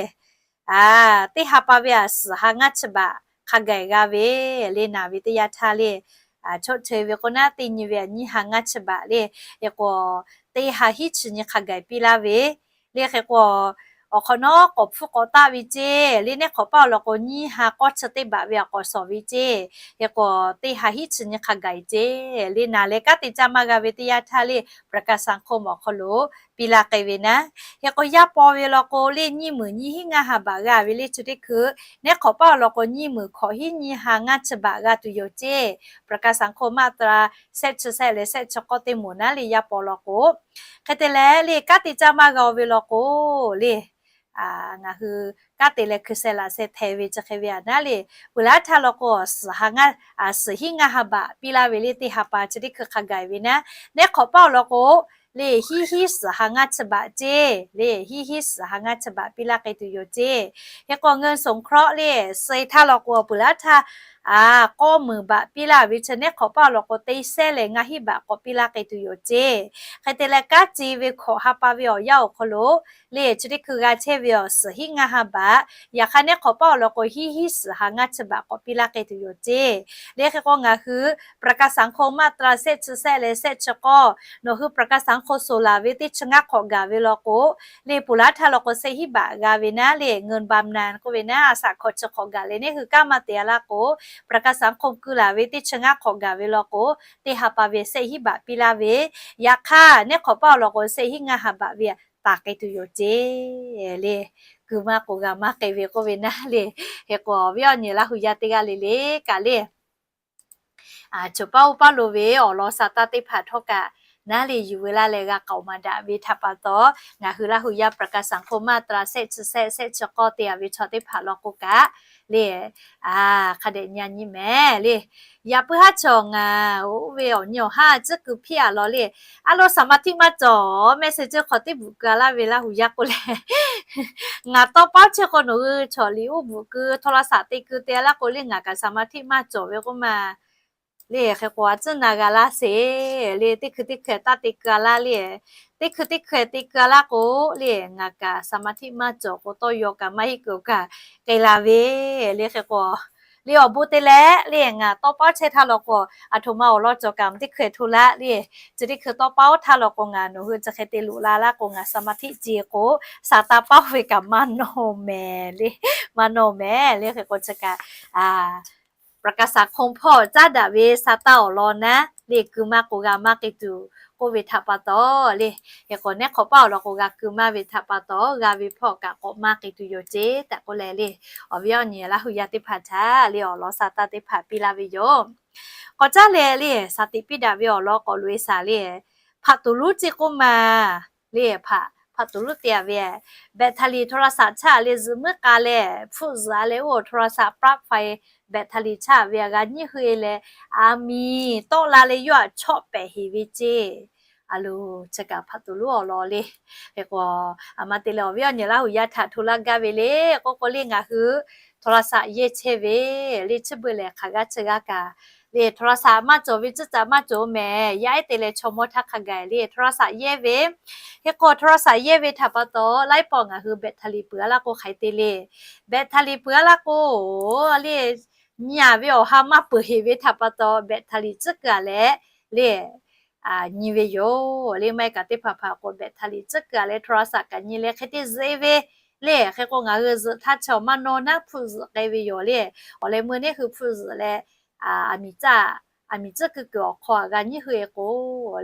teˇ ha pa ve aꞈ suhˍ ha ngaˇ chi baꞈ hk'a gaˬ g'a ve le. Naˬ ve teˇ yanˇ htaˇ le, chaw cheu ve k'o naˉ teˇ nyi ve aꞈ nyiˇ ha ngaˇ chi baꞈ le. Hk'e k'o teˇ ha hiˉ chi nyi hk'a gaˬ piˇ laˇ ve le. Hk'e k'o awˬ hk'awꞈ nawˉ k'awꞈ hpfuhˇ k'awꞈ taˆ ve ceˇ le. Neˉ hk'awꞈ paˆ awˬ lawn k'o, nyiˇ ha k'awˇ chi teˇ baꞈ ve awˬ k'awꞈ shawˍ ve ceˇ. Hk'e k'o, teˇ ha hiˉ chi nyi hk'a gaˬ e ceˇ le. Naˬ leh kanˉ te caˇ maˇ g'a ve teˇ yanˇ htaˇ le, ประกันสังคม awˬ hk'aw lo piˇ laˇ k'ai ve naˉ. Hk'e k'o, yaˇ paw ve lawn k'o le, nyiˇ meunˍ nyiˇ hiˉ ngaˇ ha baꞈ g'a ve le. Chi teˇ hkui neˉ hk'awꞈ paˆ awˬ lawn k'o, nyiˇ meunˍ hkawꞈ hiˉ nyiˇ ha ngaˇ chi baꞈ g'a tuˬ yoˬ ceˇ. ประกันสังคม maˇ ta shehˆ chi shehˆ leh shehˆ chi k'awˇ teˇ moˍ naˉ le, yaˇ paw lawn k'o. Hk'e te leh le, kanˉ te caˇ maˇ g'a ve lawn k'o le, ngaˬ hui kanˉ te leh hkui sheh laꞈ sheh hteh ve chi hk'e ve a naˉ le. Peuˬ laˉ htaˇ lawn k'o, suhˍ hiˉ ngaˇ ha baꞈ piˇ laˇ ve le. Teˇ ha pa chi teˇ hkui hk'a gaˬ ve naˉ. Neˉ hk'awꞈ paˆ awˬ lawn k'o le, hiˉ hiˉ suhˍ ha ngaˇ chi baꞈ ceˇ le. Hiˉ hiˉ suhˍ ha ngaˇ chi baꞈ piˇ laˇ k'ai tuˬ yoˬ ceˇ. Hk'e k'o, เงินสงเคราะห์ le, suh e htaˇ lawn k'o, peuˬ laˉ htaˇ k'awˇ meunˍ baꞈ piˇ laˇ ve chi neˉ hk'awꞈ paˆ awˬ lawn k'o, teˇ shehˆ leh ngaˇ hiˉ baꞈ k'awꞈ piˇ laˇ k'ai tuˬ yoˬ ceˇ. Hk'e te leh, kanˉ te ve hkawꞈ ha pa ve awˬ yanˇ awˬ hk'aw lo le, chi teˇ hkui g'a chehˇ ve awˬ suhˍ hiˉ ngaˇ ha baꞈ, yaꞈ hk'aˇ neˉ hk'awꞈ paˆ awˬ lawn k'o, hiˉ hiˉ suhˍ ha ngaˇ chi baꞈ k'awꞈ piˇ laˇ k'ai tuˬ yoˬ ceˇ. Le hk'e k'o, ngaˬ hui ประกันสังคม maˇ ta shehˆ chi shehˆ leh shehˆ chi k'awˇ, nawˬ hui ประกันสังคม suh laˬ ve teˇ chi ngaˇ hk'awꞈ gaˬ ve lawn k'o le, peuˬ laˉ htaˇ lawn k'o, shehˆ hiˉ baꞈ g'a ve naˉ le. เงินบำนาญ k'oˆ ve naˉ, a shaꞈ hkawꞈ chi hk'awꞈ gaˬ leh, neˉ hui kanˉ maˇ te a laˇ k'o, ประกันสังคม keu laˬ ve teˇ chi ngaˇ hk'awꞈ gaˬ ve lawn k'o, teˇ ha pa ve shehˆ hiˉ baꞈ piˇ laˇ ve. Yaꞈ hk'aˇ neˉ hk'awꞈ paˆ awˬ lawn k'o, shehˆ hiˉ ngaˇ ha baꞈ ve taˍ k'ai tuˬ yoˬ ceˇ le. Keu maˇ k'oꞈ g'a maˇ k'ai ve k'oˆ ve naˉ le. Hk'e k'o, awˬ viˉ awˬ nyi Laˇ huˍ yaˇ teˇ g'aˇ le le kaꞈ le, choˬ paˉ oˇ paˉ lo ve awˬ lawn sa taˇ teˇ hpaˍ htawˇ kaꞈ naˉ le, yuˬ ve laˇ leh g'a k'aoˍ maˍ daꞈ ve htaꞈ pa taw, ngaˬ hui Laˇ huˍ yaˇ ประกันสังคม maˇ ta shehˆ chi shehˆ shehˆ chi k'awˇ te a ve chaw teˇ hpaˍ lawn k'o kaꞈ le, hk'a dehꞈ nyi a nyi mehˍ le. Yaꞈ puiˉ haˉ chaw ngaˬ oˇ ve awˬ nyi awˬ haˉ tcuhˉ keu hpiˇ a lawn le, a lo สมาธิ maˇ cawˬ, message hk'aw teˇ bvuhꞈ keu a laˇ ve Laˇ huˍ yaˇ k'oˆ leh, ngaˬ tawˇ paˉ chehˇ k'o nawˬ hui chaw liꞈ uˉ bvuhꞈ keu โทรศัพท์ te keu te a laˇ k'o le, ngaˬ kaꞈ สมาธิ maˇ cawˬ ve k'oˆ ma le. Hk'e k'o, a tcuhˉ na g'a laˇ sheˍ le. Teˇ hkui teˇ hkui taˇ te keu a laˇ le. Teˇ hkui teˇ hkui te keu a laˇ k'o le, ngaˬ kaꞈ สมาธิ maˇ cawˬ k'o, tawˇ yaw kaꞈ maˇ heˆ keu kaꞈ k'ai la ve le. Hk'e k'o, le awˬ bon te leh le, ngaˬ tawˇ paˉ chehˇ htaˇ lawn k'o, aˬ htoꞈ ma awˬ lawn cawˬ kaꞈ teˇ hkui htoꞈ laˇ le. Chi teˇ hkui tawˇ paˉ oˇ htaˇ lawn k'o, ngaˬ nawˬ hui chi hk'e te loꞈ la laˇ k'o, ngaˬ สมาธิ ce k'o, sa taˇ paˉ ve kaꞈ maˇ nawˬ mehˍ le, maˇ nawˬ mehˍ le. Hk'e k'o, chi kaꞈ ประกันสังคม hpawˇ caˉ daꞈ ve sa taˇ awˬ lawn naˉ le, keu maˇ k'oꞈ g'a maˇ k'ai tuˬ k'oˆ ve htaꞈ pa taw le. Hk'e k'o, neˉ hk'awꞈ paˉ awˬ lawn k'o, g'a keu maˇ ve htaꞈ pa taw, g'a ve hpawˇ kaꞈ k'awꞈ maˇ k'ai tuˬ yoˬ ceˇ tehꞈ k'oˆ leh le, awˬ viˉ awˬ nyi Laˇ huˍ yaˇ teˇ hpaˍ htaꞈ le awˬ lawn sa taˇ teˇ hpaˍ piˇ laˇ ve yoˬ. K'awꞈ caˉ leh le, shaˍ tiꞈ piˇ daꞈ ve awˬ lawn k'awꞈ loꞈ e shaˍ le, hpaꞈ tuˬ lonˉ ceˇ k'oˆ ma le, hpaꞈ, hpaꞈ tuˬ lonˉ te a ve, แบตเตอรี่ โทรศัพท์ chaˇ le zuhꞈ muiˉ k'a leh hpfuhˆ zuhꞈ a leh, oˇ โทรศัพท์ ปลั๊กไฟ แบตเตอรี่ chaˇ ve a g'a nyiˇ hui e leh, aˬ miˍ tawˆ la leh yawˇ htaꞈ chawˆ pehˍ heˍ ve ceˇ. A lo, chi kaꞈ hpaꞈ tuˬ lonˉ awˬ lawn le. Hk'e k'o, aˬ ma te leh awˬ viˉ awˬ nyi Laˇ huˍ yaˇ htaꞈ hto laˇ gaˇ ve le k'oˆ k'o le, ngaˬ hui โทรศัพท์ yehˇ chehˇ ve le, chi beuꞈ lehˬ hk'aˬ g'aˇ chi g'aˇ kaꞈ le, โทรศัพท์ maˇ cawˬ ve tcuhˉ caꞈ maˇ cawˬ mehˍ. Yaˇ ehˉ te leh chaw mawˇ htaˇ hk'a gaˬ le โทรศัพท์ yehˇ ve. Hk'e k'o, โทรศัพท์ yehˇ ve htaꞈ pa taw, laiˉ pawˆ ngaˬ hui แบตเตอรี่ peuˬ a laˇ k'o hk'aˬ hk'e te le, แบตเตอรี่ peuˬ a laˇ k'o le, nyi a ve awˬ ha maˇ peuˬ heˍ ve htaꞈ pa taw, แบตเตอรี่ tcuhˉ keu a leh le, nyi ve yoˬ le. Maˇ heˆ kaꞈ teˇ hpaˍ hpaˍ k'o, แบตเตอรี่ tcuhˉ keu a leh โทรศัพท์ kaꞈ nyi leh hk'e te zuhꞈ e ve le. Hk'e k'o, ngaˬ hui zuhꞈ htaˇ chaw maˇ nawˇ naˉ hpfuhˆ zuhꞈ k'ai ve yoˬ le. Awˬ leh meuˇ neˉ hui hpfuhˆ zuhꞈ leh, aˬ miˍ tcuhˉ, aˬ miˍ tcuhˉ keu kuiˬ awˬ hk'aw a g'a nyiˇ hui e k'o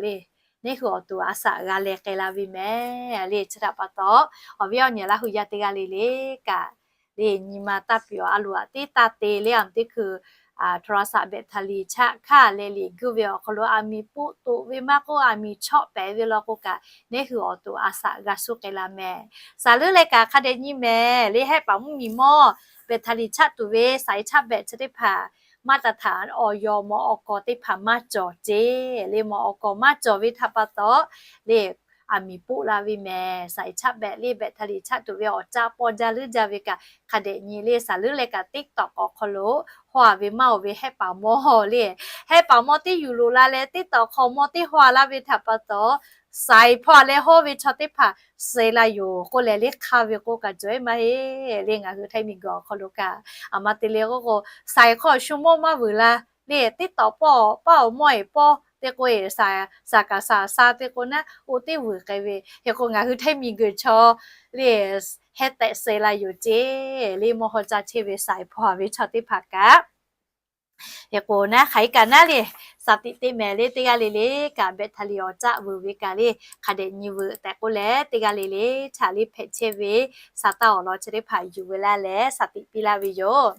le, neˉ hui awˬ to a shaꞈ g'a leh k'ai la ve mehˍ le. Chi htaꞈ pa taw, awˬ viˉ awˬ nyi Laˇ huˍ yaˇ teˇ g'aˇ le le kaꞈ le, nyi ma taˇ piˍ awˬ a loˍ aꞈ teˇ taˇ te le, aˬ miˍ teˇ hkui โทรศัพท์ แบตเตอรี่ chaˇ hk'aˇ leh liꞈ guˇ ve awˬ hk'aw lo aˬ miˍ poˆ toꞈ ve maˇ k'oˆ, aˬ miˍ chawˆ pehˍ ve law k'o kaꞈ, neˉ hui awˬ to a shaꞈ g'a shuˉ k'ai la mehˍ. Shaˍ leuˉ leh kaꞈ hk'a dehꞈ nyi mehˍ le, hehˆ paˍ mvuhˇ miˬ mawˇ แบตเตอรี่ chaˇ tuˬ ve, สายชาร์จแบต chi teˇ hpaˍ maˇ taˍ htaꞈ awˬ yaw mawˬ awˬ kawˬ teˇ hpaˍ maˇ cawˬ ceˇ le. Mawˬ awˬ kawˬ maˇ cawˬ ve htaꞈ pa taw le, aˬ miˍ poˆ la ve mehˍ. สายชาร์จแบต le แบตเตอรี่ chaˇ tuˬ ve awˬ caˆ paw jaˇ leuˉ jaˇ ve kaꞈ hk'a dehꞈ nyi le. Shaˍ leuˉ leh kaꞈ TikTok awˬ hk'aw lo haw a ve maˇ oˬ ve hehˆ paˍ mawˇ le, hehˆ paˍ mawˇ teˇ yuˬ loꞈ la leh TikTok hk'aw mawˇ teˇ haw a laˇ ve htaꞈ pa taw, สาย hpawˇ a leh hawˇ ve chaw teˇ hpaˍ suh la yoˬ k'oˆ leh le hk'aˇ ve k'oˆ kaꞈ cawˬ e maˇ heˆ le. Ngaˬ hui Htaiˇ miˬ guiˬ awˬ hk'aw lo kaꞈ aˬ ma te le k'oˆ k'o, สาย hk'aw shu mawˇ maˇ vuiˬ la le, TikTok paˇ awˬ mawˇ eˬ pawˇ te k'o, saˍ kaˍ saˍ sha te k'o naˉ, oˇ teˇ vuiˬ k'ai ve. Hk'e k'o ngaˬ hui hteˇ miˬguiˬ chaw le, heh tehꞈ suh la yoˬ ceˇ le, mawˇ haw caˇ chehˇ ve saˍ hpaw ve chaw teˇ hpaˍ kaꞈ, hk'e k'o naˉ hk'aˬ hk'e kaꞈ naˉ le, shaˍ tiꞈ teˇ mehˍ le teˇ g'aˇ le le kaꞈ baꞈ htaˇ le awˬ caˆ vuiˬ ve kaꞈ le, hk'a dehꞈ nyi vuiˬ tehꞈ k'oˆ leh teˇ g'aˇ le le htaꞈ le hpehꞈ chehˇ ve, saˍ taˇ awˬ lawn chi teˇ hpaˍ yuˬ ve laˇ leh shaˍ tiꞈ piˇ laˇ ve yoˬ.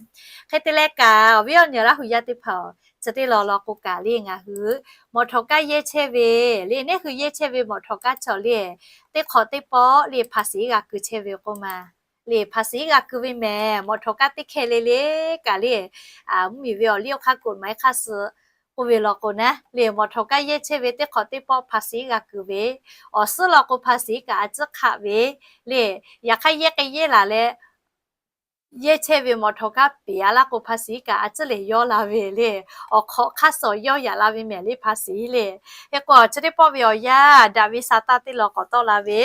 Hk'e te leh kaꞈ awˬ viˉ awˬ nyi Laˇ hu yaˇ teˇ hpaˍ, chi teˇ lawn lawn k'o kaꞈ le ngaˬ hui mawꞈ htawꞈ kaˇ yehˇ chehˇ ve le, neˇ hui yehˇ chehˇ ve mawꞈ htawꞈ kaˇ chaw le, teˇ hk'awꞈ teˇ pawˆ le hpa shiˍ g'a keu chehˇ ve k'oˆ ma le, hpa shiˍ g'a keu ve mehˍ. Mawꞈ htawꞈ kaˇ teˇ hkeh le le kaꞈ le, mvuhˇmiˬ ve awˬ liˇ awˬ hk'aˇ กฎหมาย hk'aˇ suh k'oˆ ve law k'o naˉ le, mawꞈ htawꞈ kaˇ yehˇ chehˇ ve teˇ hk'awꞈ teˇ pawˆ hpa shiˍ g'a keu ve, awˬ suhˉ law k'o hpa shiˍ kaꞈ a ciˉ hk'aˆ ve le, yaꞈ hk'aˇ yehˇ k'ai yehˇ laˬ leh yehˇ chehˇ ve mawꞈ htawꞈ kaˇ peˍ a laˇ k'o hpa shiˍ kaꞈ a ciˉ lehˬ yawˇ la ve le, awˬ hk'awꞈ hk'aˇ suh yawˇ yaꞈ la ve mehˍ le hpa shiˍ le. Hk'e k'o chi teˇ pawˆ ve awˬ yanˇ daꞈ ve saˍ taˇ teˇ lawn k'awꞈ tawˆ la ve,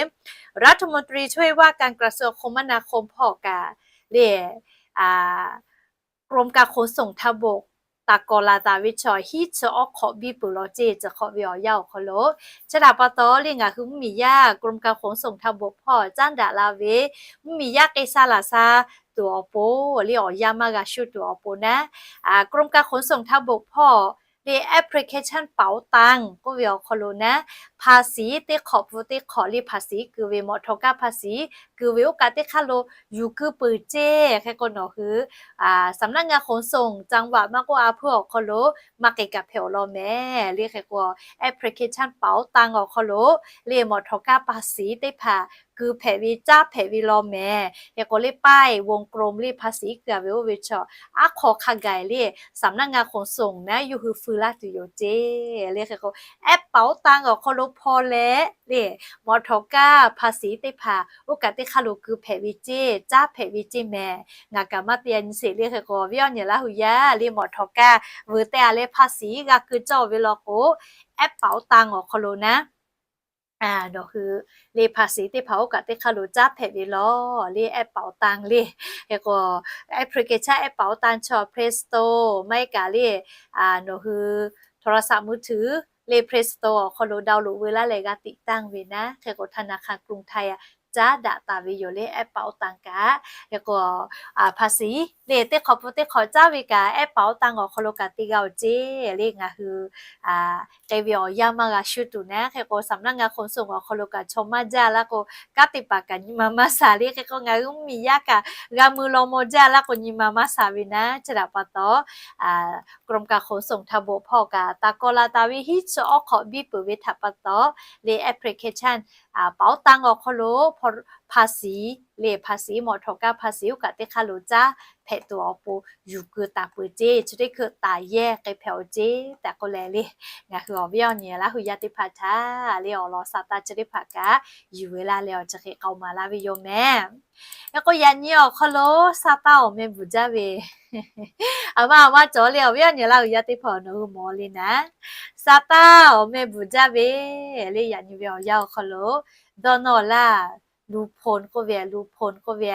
รัฐมนตรีช่วยว่าการกระทรวงคมนาคม hpawˇ kaꞈ le, กรมการขนส่งทางบก taˍ kawˍ laˬ taˍ ve chaw hiˉ chi awˉ hk'awꞈ biˇ peuˬ law ceˇ, chi hk'awꞈ ve awˬ yanˇ awˬ hk'aw lo, chi htaꞈ pa taw le ngaˬ hui mvuhˇmiˬ yaˇ กรมการขนส่งทางบก hpawˇ caˉ daꞈ la ve, mvuhˇmiˬ yaˇ k'ai sha laˬ sha tuˬ awˬ pon le, awˬ yanˇ maˇ g'a shu tuˬ awˬ pon naˉ, กรมการขนส่งทางบก hpawˇ le application เป๋าตัง k'oˆ ve awˬ hk'aw lo naˉ, hpa shiˍ teˇ hk'awꞈ pun teˇ hk'awꞈ le hpa shiˍ keu ve, mawꞈ htawꞈ kaˇ hpa shiˍ keu ve oˇ kaꞈ teˇ hk'aˇ lo yuˬ keu peuˬ ceˇ. Hk'e k'o nawˬ hui สำนักงานขนส่งจังหวัด maˇ k'oˆ a hpuiˇ awˬ hk'aw lo maˇ k'ai kaꞈ hpehꞈ awˬ lawn mehˍ le. Hk'e k'o application เป๋าตัง awˬ hk'aw lo le mawꞈ htawꞈ kaˇ hpa shiˍ teˇ hpaˍ keu hpehꞈ ve caˉ hpehꞈ ve law mehˍ. Hk'e k'o le ป้าย วงกลม le hpa shiˍ keu a ve oˇ ve chaw aˉ hk'aw hk'a gaˬ le สำนักงานขนส่ง naˉ yawˇ hui feu laˇ tuˬ yoˬ ceˇ le. Hk'e k'o แอปเป๋าตัง awˬ hk'aw lo hpaw leh le mawꞈ htawꞈ kaˇ hpa shiˍ teˇ hpaˍ oˇ kaꞈ teˇ hk'aˇ lo keu hpehꞈ ve ceˇ, caˉ hpehꞈ ve ceˇ mehˍ. Ngaˬ kaꞈ maˇ te a nyi sheˍ le. Hk'e k'o awˬ viˉ awˬ nyi Laˇ hu yaˇ le mawꞈ htawꞈ kaˇ vuiˬ te a leh hpa shiˍ g'a keu cawˇ ve law k'o แอปเป๋าตัง awˬ hk'aw lo naˉ nawˬ hui le hpa shiˍ teˇ hpaˍ oˇ kaꞈ teˇ hk'aˇ lo caˉ hpehꞈ ve law le แอปเป๋าตัง le. Hk'e k'o application แอปเป๋าตัง chaw Play Store maˇ heˆ kaꞈ le nawˬ hui โทรศัพท์มือถือ le Play Store awˬ hk'aw lo download veu laˇ leh g'a tiꞈ tanˇ ve naˉ. Hk'e k'o ธนาคารกรุงไทย caˉ daꞈ taˍ ve yoˬ le แอปเป๋าตัง kaꞈ. Hk'e k'o hpa shiˍ le teˇ hk'awꞈ pun teˇ hk'awꞈ caˉ ve kaꞈ แอปเป๋าตัง awˬ hk'aw lo kaꞈ te g'a oˬ ceˇ le. Ngaˬ hui k'ai ve awˬ yanˇ maˇ g'a shu tuˬ naˉ. Hk'e k'o สำนักงานขนส่ง awˬ hk'aw lo kaꞈ chaw maˇ jaˇ laˇ k'o, kanˉ te paˍ kaꞈ nyi ma maˇ shaˍ le. Hk'e k'o ngaˬ hui mvuhˇmiˬ yaˇ kaꞈ g'a mui law maw jaˇ laˇ k'o nyi ma maˇ shaˍ ve naˉ. Chi htaꞈ pa taw กรมการขนส่งทางบก hpawˇ kaꞈ taˍ kawˍ laˬ taˍ ve hiˉ chi awˉ hk'awꞈ biˇ peuˬ ve htaꞈ pa taw le application เป๋าตัง awˬ hk'aw lo hpa shiˍ le hpa shiˍ mawꞈ htawꞈ kaˇ hpa shiˍ oˇ kaꞈ teˇ hk'aˇ lo caˉ hpehꞈ tuˬ awˬ pon yuˬ keu taˍ peuˬ ceˇ. Chi teˇ hkui taˍ yehˇ k'ai hpehꞈ oˬ ceˇ tehꞈ k'oˆ leh le, ngaˬ hui awˬ viˉ awˬ nyi Laˇ hu yaˇ teˇ hpaˍ htaꞈ le awˬ lawn saˍ taˇ chi teˇ hpaˍ kaꞈ yuˬ ve laˇ leh awˬ chi hk'e k'aoˍ maˍ laˇ ve yoˬ mehˍ. Hk'e k'o yaꞈ nyi awˬ hk'aw lo saˍ taˇ awˬ meh bvuhˬ jaˇ ve, a ma a ma cawˬ le awˬ viˉ awˬ nyi Laˇ hu yaˇ teˇ hpaˍ nawˬ hui mawˬ le naˉ, saˍ taˇ awˬ meh bvuhˬ jaˇ ve le. Yaꞈ nyi ve awˬ yanˇ awˬ hk'aw lo dawˇ nawˇ laˇ, Luˍhponˍ k'oˆ ve, Luˍhponˍ k'oˆ ve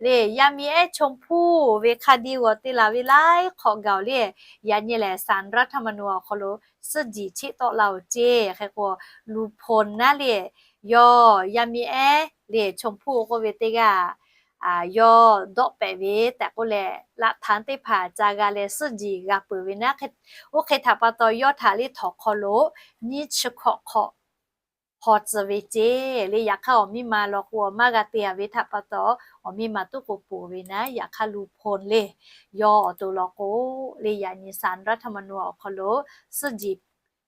le, yaˇ miˇ ehˉ Chaw Hpuˇ ve hk'a diˇ g'aw te laˬ ve laiˉ hk'awꞈ gaˬ oˬ le. Yaꞈ nyi lehˬ ศาลรัฐธรรมนูญ awˬ hk'aw lo suhˉ jiˬ cheˆ tawˆ la oˬ ceˇ. Hk'e k'o Luˍhponˍ naˉ le, yawˇ yaˇ miˇ ehˉ le Chaw Hpuˇ k'oˆ ve teˇ g'aˇ yawˇ dawˆ pehꞈ ve tehꞈ k'oˆ leh หลักฐาน teˇ hpaˍ ca g'a leh suhˉ jiˬ g'a peuˬ ve naˉ. Oˇ hk'e htaꞈ pa taw yawˇ htaꞈ le htawnˍ hk'aw lo nyiˇ chi hkawꞈ hk'awꞈ haw tcuh ve ceˇ le. Yaꞈ hk'aˇ awˬ miˇ ma law k'o maˇ g'a te a ve htaꞈ pa taw awˬ miˇ ma tuˉ k'o poˬ ve naˉ. Yaꞈ hk'aˇ Luˍhponˍ le, yawˇ awˬ to law k'o le yaꞈ nyi ศาลรัฐธรรมนูญ awˬ hk'aw lo suhˉ jiˬ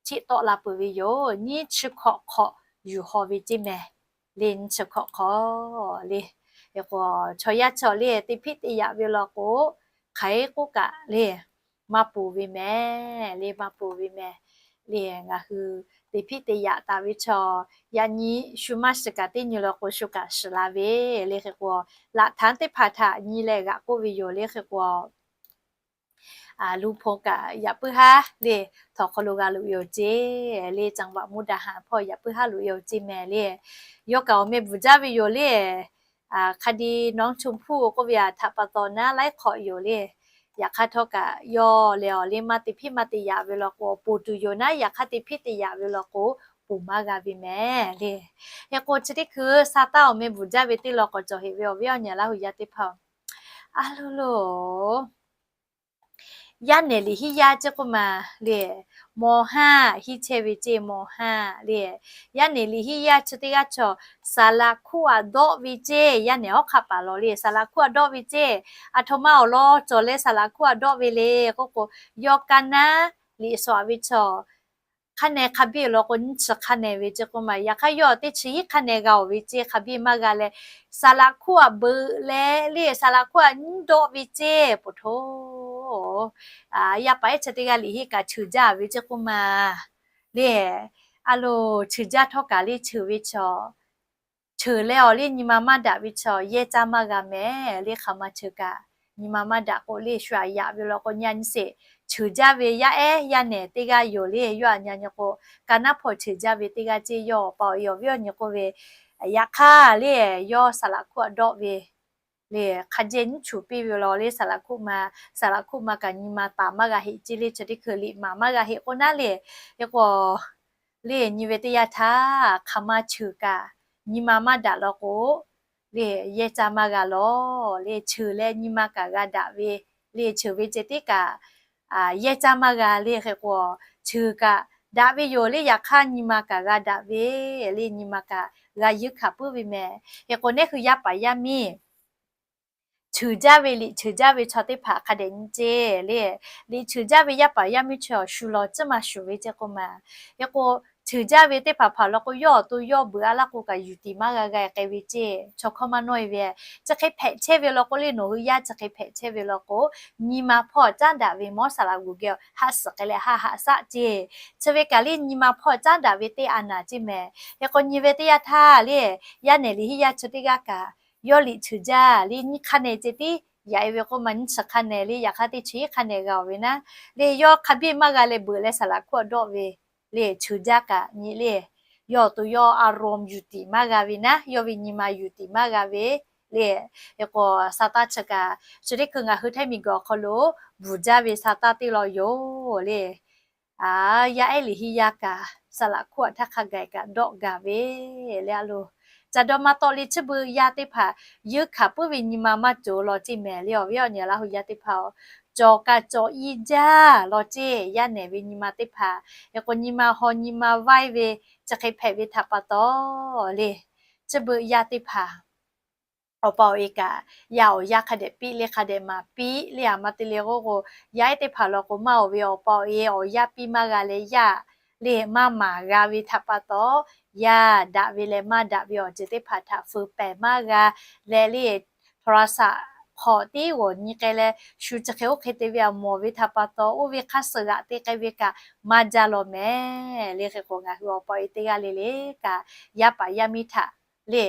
cheˆ tawˆ la peuˬ ve yoˬ. Nyiˇ chi hkawꞈ hk'awꞈ yuˬ haw ve ceˇ mehˍ le. Nyiˇ chi hkawꞈ hk'awꞈ le. Hk'e k'o chaw yaˇ chaw le te hpiˆ te yaꞈ ve law k'o hk'aˬ hk'e k'oˆ kaꞈ le maˇ poˬ ve mehˍ le, maˇ poˬ ve mehˍ le. Ngaˬ hui te hpiˆ te yaꞈ taˍ ve chaw yaꞈ nyi shu maˇ shiˍ kaꞈ teˇ nyi law k'o shu kaꞈ shiˍ la ve le. Hk'e k'o หลักฐาน teˇ hpaˍ htaꞈ nyi leh g'aꞈ k'oˆ ve yoˬ le. Hk'e k'o Luˍhponˍ kaꞈ yaꞈ puiˉ haˉ le htawnˍ hk'aw lo g'a loꞈ e oˬ ceˇ le. จังหวัดมุกดาหาร hpawˇ yaꞈ puiˉ haˉ loꞈ e oˬ ceˇ mehˍ le. Yawˇ kaꞈ awˬ meh bvuhˬ jaˇ ve yoˬ le. Hk'a di น้องชมพู่ k'oˆ ve a htaꞈ pa taw naˉ laiˉ hk'awꞈ yoˬ le. Yaꞈ hk'aˇ htawˇ kaꞈ yawˇ lehˬ awˬ le maˇ te hpiˇ maˇ te yaꞈ ve law k'o, ponˬ tuˬ yoˬ naˉ, yaꞈ hk'aˇ te hpiˇ te yaꞈ ve law k'o, ponˬ maˇ g'a ve mehˍ le. Hk'e k'o chi teˇ hkui sa taˇ awˬ meh bvuhˬ jaˇ ve teˇ law k'awꞈ cawˬ heꞈ ve awˬ viˉ awˬ nyi Laˇ huˍ yaˇ teˇ hpaˍ-oˬ, a lo lo, yaˇ nehˬ liꞈ hiˉ yaˇ ceˇ k'oˆ ma le, mawˬ haˇ hiˉ chehˇ ve ceˇ, mawˬ haˇ le. Yaˇ nehˬ liꞈ hiˉ yaˇ chi teˇ g'aˇ chaw, saˍ laꞈ hkuˆ aꞈ dawˆ ve ceˇ, yaˇ nehˬ hawˉ hk'aˆ paˍ lawˬ le, saˍ laꞈ hkuˆ aꞈ dawˆ ve ceˇ. Aˬ htoꞈ ma awˬ lawn cawˬ leh saˍ laꞈ hkuˆ aꞈ dawˆ ve le k'oˆ k'o, yawˇ ka naˉ liꞈ shawˍ ve chaw, hk'a nehˬ hk'a biˇ law k'o nyiˇ chi hk'a nehˬ ve ceˇ k'oˆ ma, yaꞈ hk'aˇ yawˇ teˇ chi hiˉ hk'a nehˬ g'a-oˬ ve ceˇ, hk'a biˇ maˇ g'a leh, saˍ laꞈ hkuˆ aꞈ beuꞈ leh le, saˍ laꞈ hkuˆ aꞈ nyiˇ dawˆ ve ceˇ, poˬ htoˬ. Yaˇ paˍ ehˉ chi teˇ g'aˇ liꞈ hiˉ kaꞈ cheuˬ jaˇ ve ceˇ k'oˆ ma le. A lo, cheuˬ jaˇ htawˇ kaꞈ le cheuˬ ve chaw, cheuˬ leh awˬ le nyi ma maˇ daꞈ ve chaw yehˇ caˇ maˇ g'a mehˍ le. Hk'aˬ ma cheuˬ kaꞈ nyi ma maˇ daꞈ k'o le, shu aꞈ yaꞈ ve law k'o nyi a nyi sheˍ, cheuˬ jaˇ ve yaˇ ehˉ yaˇ nehˬ teˇ g'aˇ yoˬ le. Yawˇ aꞈ nyi a nyi k'o, ka naˉ hpawˇ cheuˬ jaˇ ve teˇ g'aˇ ceˇ, yawˇ awˬ pa awˬ e awˬ viˉ awˬ nyi k'oˆ ve, yaꞈ hk'aˇ le, yawˇ saˍ laꞈ hkuˆ aꞈ dawˆ ve le, hk'a jehˇ nyiˇ chuˬ piˇ ve law le, saˍ laꞈ hkuˆ ma, saˍ laꞈ hkuˆ ma kaꞈ nyi ma taˍ maˇ g'a heˆ ceˇ le, chi teˇ hkui liꞈ maˍ maˇ g'a heˆ k'oˆ naˉ le. Hk'e k'o le, nyi ve teˇ yanˇ htaˇ hk'aˬ ma cheuˬ kaꞈ nyi ma maˇ daꞈ law k'o le, yehˇ caˇ maˇ g'a lawˬ le. Cheuˬ leh nyi ma kaꞈ g'a daꞈ ve le, cheuˬ ve ceh tiˉ kaꞈ yehˇ caˇ maˇ g'a le. Hk'e k'o, cheuˬ kaꞈ daꞈ ve yoˬ le, yaꞈ hk'aˇ nyi ma kaꞈ g'a daꞈ ve le, nyi ma kaꞈ g'a yeunˇ hkanˍ puiˉ ve mehˍ. Hk'e k'o, neˉ hui yaˇ paˍ yaˇ miˇ cheuˬ jaˇ ve, liꞈ cheuˬ jaˇ ve chaw teˇ hpaˍ hk'a dehꞈ nyi ceˇ le. Liꞈ cheuˬ jaˇ ve yaˇ paˍ yaˇ miˇ chi awˬ shu law tcuhˉ maˇ shuˍ ve ceˇ k'oˆ ma. Hk'e k'o, cheuˬ jaˇ ve teˇ hpaˍ hpaˍ law k'o, yawˇ awˬ to yawˇ beuꞈ a laˇ k'o kaꞈ yuˬ tiˍ maˇ g'a g'a k'ai ve ceˇ. Chaw hkawˇ maˇ nawˇ e ve, chi hk'e hpehꞈ chehˇ ve law k'o le, nawˬ hui yaˇ chi hk'e hpehꞈ chehˇ ve law k'o, nyi ma hpawˇ caˉ daꞈ ve mawˇ saˍ laꞈ g'uˬ geh haˆ suhˍ k'ai leh haˆ haꞈ shaˆ ceˇ. Chi ve kaꞈ le nyi ma hpawˇ caˉ daꞈ ve teˇ a naˍ ceˇ mehˍ. Hk'e k'o, nyi ve teˇ yanˇ htaˇ le, yaˇ nehˬ liꞈ hiˉ yaˇ chi teˇ g'aˇ kaꞈ yawˇ liꞈ cheuˬ jaˇ le, nyiˇ hk'a nehˬ ceh tiˉ yaꞈ e ve k'oˆ ma, nyiˇ chi hk'a nehˬ le, yaꞈ hk'aˇ teˇ chi hiˉ hk'a nehˬ g'a-oˬ ve naˉ le, yawˇ hk'a biˇ maˇ g'a leh beuꞈ leh saˍ laꞈ hkuˆ aꞈ dawˆ ve le, cheuˬ jaˇ kaꞈ nyi le, yawˇ awˬ to yawˇ a rom yuˬ tiˍ maˇ g'a ve naˉ, yawˇ ve nyi ma yuˬ tiˍ maˇ g'a ve le. Hk'e k'o, sa taˇ chi kaꞈ chi teˇ hkui ngaˬ hui htaiˇ miˬ guiˬ awˬ hk'aw lo bvuhˬ jaˇ ve sa taˇ teˇ law yoˬ le. Yaˇ ehˉ liꞈ hiˉ yaˇ kaꞈ saˍ laꞈ hkuˆ aꞈ htaˇ hk'a gaˬ kaꞈ dawˆ gaˬ ve le a lo. Ca dawˇ maˇ tawˆ le, chi beuꞈ yaˇ teˇ hpaˍ yeunˇ hkanˍ puiˉ ve nyi ma maˇ cawˬ law ceˇ mehˍ le, awˬ viˉ awˬ nyi Laˇ huˍ yaˇ teˇ hpaˍ-oˬ. Cawˬ kaꞈ cawˬ i jaˇ law ceˇ, yaˇ nehˬ ve nyi ma teˇ hpaˍ. Hk'e k'o, nyi ma haw nyi ma vaiˇ ve chi hk'e hpehꞈ ve htaꞈ pa taw le, chi beuꞈ yaˇ teˇ hpaˍ awˬ pa awˬ e kaꞈ yaˇ awˬ yanˇ hk'a dehꞈ piˇ le, hk'a dehꞈ maˍ piˇ le, aˬ ma te le k'oˆ k'o, yaˇ ehˉ teˇ hpaˍ law k'o maˇ oˬ ve awˬ pa awˬ e awˬ yanˇ piˇ maˇ g'a leh yaˇ le maˇ maˍ g'a ve htaꞈ pa taw, yaˇ daꞈ ve leh maˇ daꞈ ve awˬ ceuˬ teˇ hpaˍ htaꞈ feu pehˍ maˇ g'a leh le, โทรศัพท์ hk'awꞈ tiˉ g'awˬ nyi k'ai leh shu chi hk'e oˇ hk'e te ve aꞈ mawˬ ve htaꞈ pa taw, oˇ ve hk'a suhˍ g'aꞈ te k'ai ve kaꞈ maˇ jaˇ law mehˍ le. Hk'e k'o, ngaˬ hui awˬ pa awˬ e teˇ g'aˇ le le kaꞈ yaˇ paˍ yaˇ miˇ htaꞈ le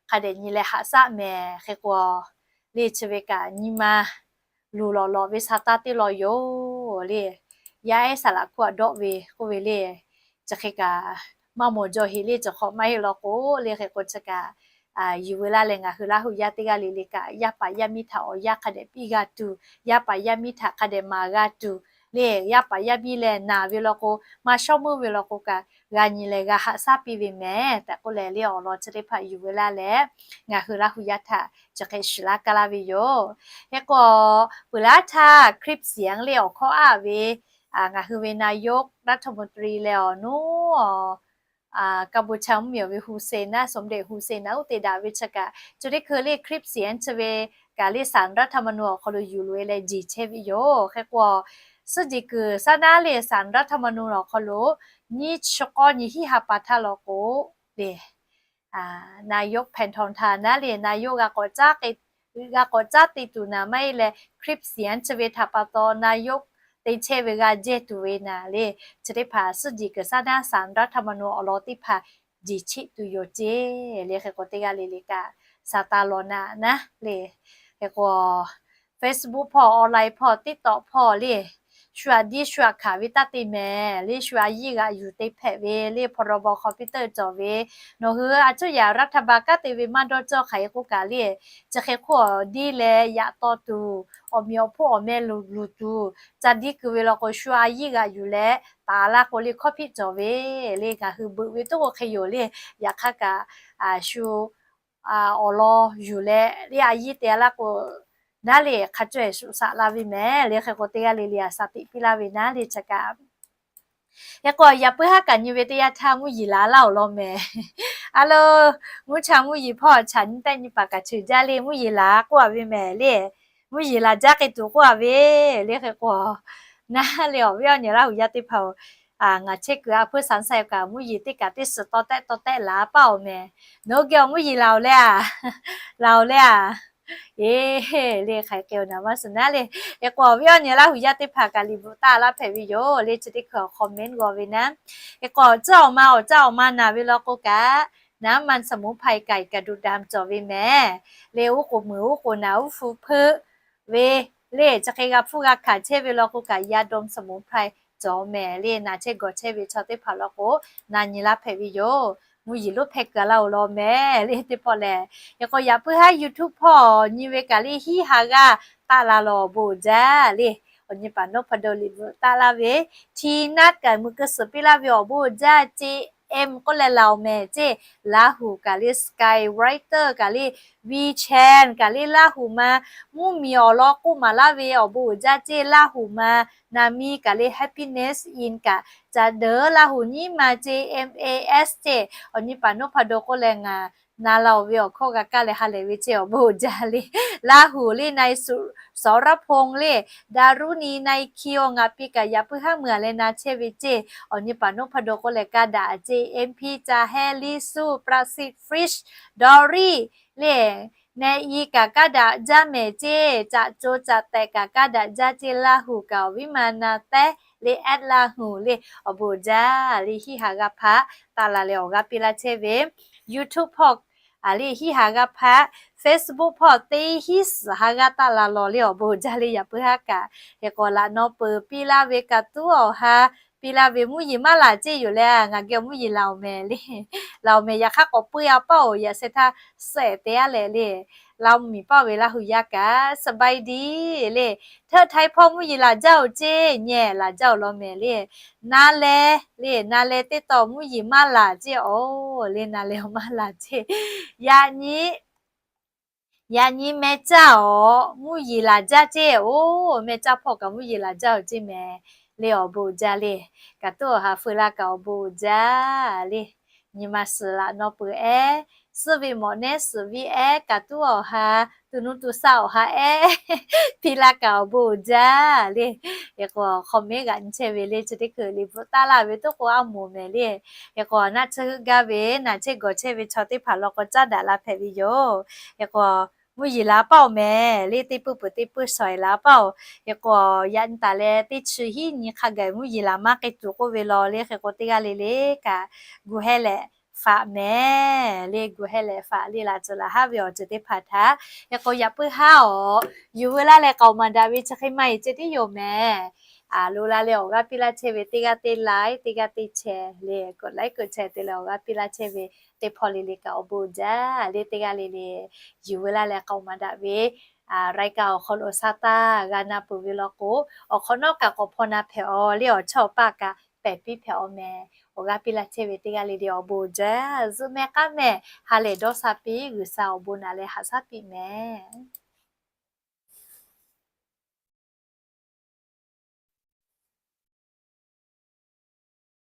hk'a dehꞈ nyi leh haꞈ shaˆ mehˍ. Hk'e k'o, le chi ve kaꞈ nyi ma luˬ lawꞈ lawꞈ ve sa taˇ teˇ law yoˬ le. Yaˇ ehˉ saˍ laꞈ hkuˆ aꞈ dawˆ ve k'oˆ ve le, chi hk'e kaꞈ maˇ mawˬ jaw heˆ le, chi hk'awꞈ maˇ heˆ law k'o le. Hk'e k'o, chi kaꞈ yuˬ veu laˇ leh ngaˬ hui Laˇ huˍ yaˇ teˇ g'aˇ le le kaꞈ yaˇ paˍ yaˇ miˇ htaꞈ awˬ yanˇ hk'a dehꞈ piˇ g'a tuˬ, yaˇ paˍ yaˇ miˇ htaꞈ hk'a dehꞈ maˍ g'a tuˬ le, yaˇ paˍ yaˇ miˇ leh naˬ ve law k'o, maˇ shawˉ meuˇ ve law k'o kaꞈ g'a nyi leh g'a haꞈ shaˉ piˇ ve mehˍ tehꞈ k'oˆ leh le, awˬ lawn chi teˇ hpaˍ yuˬ veu laˇ leh ngaˬ hui Laˇ huˍ yaˇ htaꞈ chi hk'e shiˍ laˇ kaˇ laˇ ve yoˬ. Hk'e k'o, peuˬ laˇ htaˇ คลิปเสียง le awˬ hkawˇ aˉ ve ngaˬ hui ve นายกรัฐมนตรี leh awˬ nuˉ กัมพูชา mvuhˇmiˬ ve ฮุเซน naˉ, สมเด็จ ฮุเซน naˉ uˉ te daꞈ ve chi kaꞈ, chi teˇ hkui le คลิปเสียง chi ve kaꞈ le ศาลรัฐธรรมนูญ awˬ hk'aw lo yuˬ loꞈ e leh jeˬ chehˇ ve yoˬ. Hk'e k'o, suhˉ jeˬ kuiˬ shaˉ naˉ le ศาลรัฐธรรมนูญ awˬ hk'aw lo nyiˇ chi k'awˇ nyi hiˉ ha pa htaˇ law k'o le, นายก แพทองธาร naˉ le นายก g'a k'awꞈ caˉ te tuˬ naˍ maˇ heˆ leh คลิปเสียง chi ve htaꞈ pa taw นายก te chehˇ ve g'a jehˇ tuˬ ve naˍ le, chi teˇ hpaˍ suhˉ jeˬ kuiˬ shaˉ naˉ ศาลรัฐธรรมนูญ awˬ lawn teˇ hpaˍ jeˬ cheˆ tuˬ yoˬ ceˇ le. Hk'e k'o, teˇ g'aˇ le le kaꞈ sa taˇ law naˍ naˉ le. Hk'e k'o, Facebook hpawˇ, online hpawˇ, TikTok hpawˇ le, social media shu aꞈ diˇ shu aꞈ hkanˍ ve taˇ te mehˍ le. Shu a yiˇ g'aꞈ yuˬ te hpehꞈ ve le, พรบ คอมพิวเตอร์ cawˬ ve, nawˬ hui a cuˇ yaꞈ รัฐบาล kanˉ te ve maˇ dawˇ cawˇ hk'aˬ hk'e k'oˆ kaꞈ le, chi hk'e hk'oˆ awˬ diˇ leh yaꞈ taw tuˬ, awˬ miˬ awˬ hpoˆ awˬ meh luˬ luˬ tuˬ, ca diˇ keu ve law k'o, shu a yiˇ g'aꞈ yuˬ leh taˍ laˇ k'o le, คอมพิวเตอร์ cawˬ ve le. Ngaˬ hui beuꞈ ve toˉ k'o hk'e yoˬ le. Yaꞈ hk'aˇ kaꞈ shu awˬ lawn yuˬ leh le a yiˇ te laˇ k'o, naˉ le hk'a caweh shuˍ shaꞈ la ve mehˍ le. Hk'e k'o, teˇ g'aˇ le le a shaˍ tiꞈ piˇ laˇ ve naˉ le chi kaꞈ. Hk'e k'o, yaꞈ puiˉ haˉ kaꞈ nyi ve teˇ yanˇ htaˇ mvuhˇ yeˬ laˬ laˇ awˬ lawn mehˍ. A lo, mvuhˇ cha mvuhˇ yeˬ hpawˇ chaꞈ nyi tehˆ nyi paˍ kaꞈ cheuˬ jaˇ le, mvuhˇ yeˬ laˬ k'oˆ a ve mehˍ le. Mvuhˇ yeˬ laˬ jaˇ k'ai tuˬ k'oˆ a ve le. Hk'e k'o, naˉ le awˬ viˉ awˬ nyi Laˇ huˍ yaˇ teˇ hpaˍ-oˬ, ngaˬ chehˇ kuiˬ a hpfuhˇ shaˍ shaˍ kaꞈ mvuhˇ yeˬ teˇ kaꞈ teˇ suhˍ taw tehˆ taw tehˆ laˬ paˇ awˬ mehˍ. Nawˬ hui geh awˬ mvuhˇ yeˬ laˬ awˬ le a, laˬ awˬ le a. Eˬ, le hk'aˬ hk'e k'o naˍ maˇ suhˍ naˉ le. Hk'e k'o, awˬ viˉ awˬ nyi Laˇ huˍ yaˇ teˇ hpaˍ kaꞈ liꞈ bvuhꞈ taˆ laˇ hpehꞈ ve yoˬ le. Chi teˇ hkui awˬ comment g'aw ve naˉ. Hk'e k'o, tcuhˉ awˬ ma awˬ caˇ awˬ ma naˬ ve law k'o kaꞈ, naˉ maˇ สมุนไพร ไก่กระดูกดำ cawˬ ve mehˍ le. Uˉ k'oˍ muiˬ uˉ k'oˍ naˬ uˉ hpu hpeuˆ ve le, chi hk'e g'a hpfuhˇ g'a hkanˍ chehˇ ve law k'o kaꞈ, ยาดมสมุนไพร cawˬ mehˍ le. Naˬ chehˇ gawˬ chehˇ ve chaw teˇ hpaˍ law k'o, na nyi laˇ hpehꞈ ve yoˬ. Mvuhˇ yeˬ lonˉ hpehˇ kuiˬ laˇ awˬ lawn mehˍ le teˇ pawˆ lehˬ. Hk'e k'o, yaꞈ puiˉ haˉ YouTube hpawˇ nyi ve kaꞈ le, hiˉ ha g'aˇ taˆ la lawˬ awˬ bon uiˍ jaˇ le. Awˬ nyi paˍ nawˉ hpaw daw liꞈ bvuhꞈ taˆ laˇ ve, T Nat kaꞈ mui keu suhˍ piˇ laˇ ve awˬ bon uiˍ jaˇ, C M k'oˆ leh laˬ awˬ mehˍ ceˇ. Laˇ huˍ kaꞈ le, Skywriter kaꞈ le, WeChat kaꞈ le, Laˇ huˍ ma mvuhˇ miˬ awˬ lawn k'oˆ maˍ laˇ ve awˬ bon uiˍ jaˇ ceˇ. Laˇ huˍ ma naˍ miˇ kaꞈ le, Happiness Inn kaꞈ, caꞈ deuˬ Laˇ huˍ nyiˉ ma ceˇ, M A S ceˇ. Awˬ nyi paˍ nawˉ hpaw daw k'oˆ leh ngaˬ na la oˬ ve awˬ hkawˇ g'a kaˇ leh ha lehˬ ve ceˇ awˬ bon uiˍ jaˇ le. Laˇ huˍ le, na i suꞈ สรพงษ์ le, Daruˇ ni na i Khi awˬ ngaˬ piˇ kaꞈ yaꞈ puiˉ haˉ meuˬ a leh na chehˇ ve ceˇ. Awˬ nyi paˍ nawˉ hpaw daw k'oˆ leh kaˇ daꞈ ceˇ, M P ca heh, Liˇ suˆ, ประสิทธิ์ Fridge, Dawˇ riˆ le, na i kaꞈ kaˇ daꞈ jaˇ mehˍ ceˇ. Caꞈ co caꞈ tehꞈ kaꞈ kaˇ daꞈ jaˇ ceˇ. Laˇ huˍ kaꞈ awˬ viˉ ma na tehˉ le, at Laˇ huˍ le, awˬ bon uiˍ jaˇ le. Hiˉ ha g'aˇ hpaꞈ taˆ la leh awˬ g'aˇ piˇ laˇ chehˇ ve, YouTube hpawˇ a le hiˉ ha g'aˇ hpaꞈ, Facebook hpawˇ teˇ hiˉ suhˍ ha g'aˇ taˆ la lawˬ le awˬ bon uiˍ jaˇ le. Yaꞈ puiˉ haˉ kaꞈ hk'e k'o laꞈ naw peuˬ piˇ laˇ ve kaꞈ tuˉ awˬ ha piˇ laˇ ve mvuhˇ yeˬ maˇ laˬ ceˇ yoˬ le. Ngaˬ geh mvuhˇ yeˬ laˬ awˬ mehˍ le. Laˬ awˬ mehˍ yaꞈ hk'aˇ k'awꞈ puiˉ a paˇ oˬ, yaꞈ sheh htaˇ shehˍ te a leh le. Laˇ miˬ paˇ ve Laˇ huˍ yaˇ kaꞈ สบายดี le, เทิดไทย hpawˇ mvuhˇ yeˬ laˬ jaˇ oˬ ceˇ, nyi laˬ jaˇ awˬ lawn mehˍ le. Na leh le, na leh teˇ taw mvuhˇ yeˬ maˇ laˬ ceˇ oˬ le. Na leh maˇ laˬ ceˇ. Yaꞈ nyi, yaꞈ nyi meh caˇ awˬ mvuhˇ yeˬ laˬ jaˇ ceˇ oˬ. Meh caˇ hpawˇ kaꞈ mvuhˇ yeˬ laˬ jaˇ oˬ ceˇ mehˍ le. Awˬ bon uiˍ jaˇ le. Kaꞈ tuˉ awˬ ha feu la kaꞈ awˬ bon uiˍ jaˇ le. Nyi ma suhˍ laꞈ naw peuˬ ehˉ, suhˉ ve mawꞈ nehˉ suhˍ viˇ ehˉ kaꞈ tuˉ awˬ ha, tu nuˇ tu shaˆ awˬ ha ehˉ piˇ laˇ kaꞈ awˬ bon uiˍ jaˇ le. Hk'e k'o comment g'aꞈ nyi chehˇ ve le. Chi teˇ hkui liꞈ bvuhꞈ taˆ laˇ ve toˉ k'o a moˍ mehˍ le. Hk'e k'o naˆ tsuhˇ heuˆ gaˇ ve naˬ chehˇ gawˬ chehˇ ve chaw teˇ hpaˍ law k'o caˉ daꞈ la hpehꞈ ve yoˬ. Hk'e k'o mvuhˇ yeˬ laˬ paˇ oˬ mehˍ le. Teˇ puiˉ peuˬ teˇ puiˉ shawˍ e laˬ paˇ oˬ. Hk'e k'o yaꞈ nyi taˍ leh teˇ chi hiˉ nyi hk'a gaˬ mvuhˇ yeˬ laˬ maˇ k'ai tuˬ k'oˆ ve law le. Hk'e k'o teˇ g'aˇ le le kaꞈ gu heh leh faꞈ mehˍ le. Gu heh leh faꞈ le laˬ ceuˬ laˬ haˉ ve awˬ ceuˬ teˇ hpaˍ htaꞈ. Hk'e k'o yaꞈ puiˉ haˉ awˬ yuˬ veu laˇ leh k'aoˍ maˍ daꞈ ve chi hk'e maˇ heˆ ceˇ tiˉ yoˬ mehˍ. A lo la leh awˬ g'aˇ piˇ laˇ chehˇ ve teˇ g'aˇ teˇ like, teˇ g'aˇ teˇ share le, กดไลค์ กดแชร์ te leh awˬ g'aˇ piˇ laˇ chehˇ ve teˇ hpawˇ le le kaꞈ awˬ bon uiˍ jaˇ le. Teˇ g'aˇ le le yuˬ veu laˇ leh k'aoˍ maˍ daꞈ ve รายการ awˬ hk'aw lo sa taˇ g'a na peuˬ ve law k'o, awˬ hk'awꞈ nawˉ kaꞈ k'awꞈ hpaw na hpehꞈ aw le. Awˬ chawˇ awˬ paˇ kaꞈ pehˬ piˇ hpehꞈ aw mehˍ. Awˬ g'aˇ piˇ laˇ chehˇ ve teˇ g'aˇ le le awˬ bon uiˍ jaˇ. Zuhꞈ mehˍ k'aˉ mehˍ, ha lehˬ dawˇ sha piˇ, G'uiˬsha awˬ bon naꞈ leh haꞈ shaˉ piˇ mehˍ.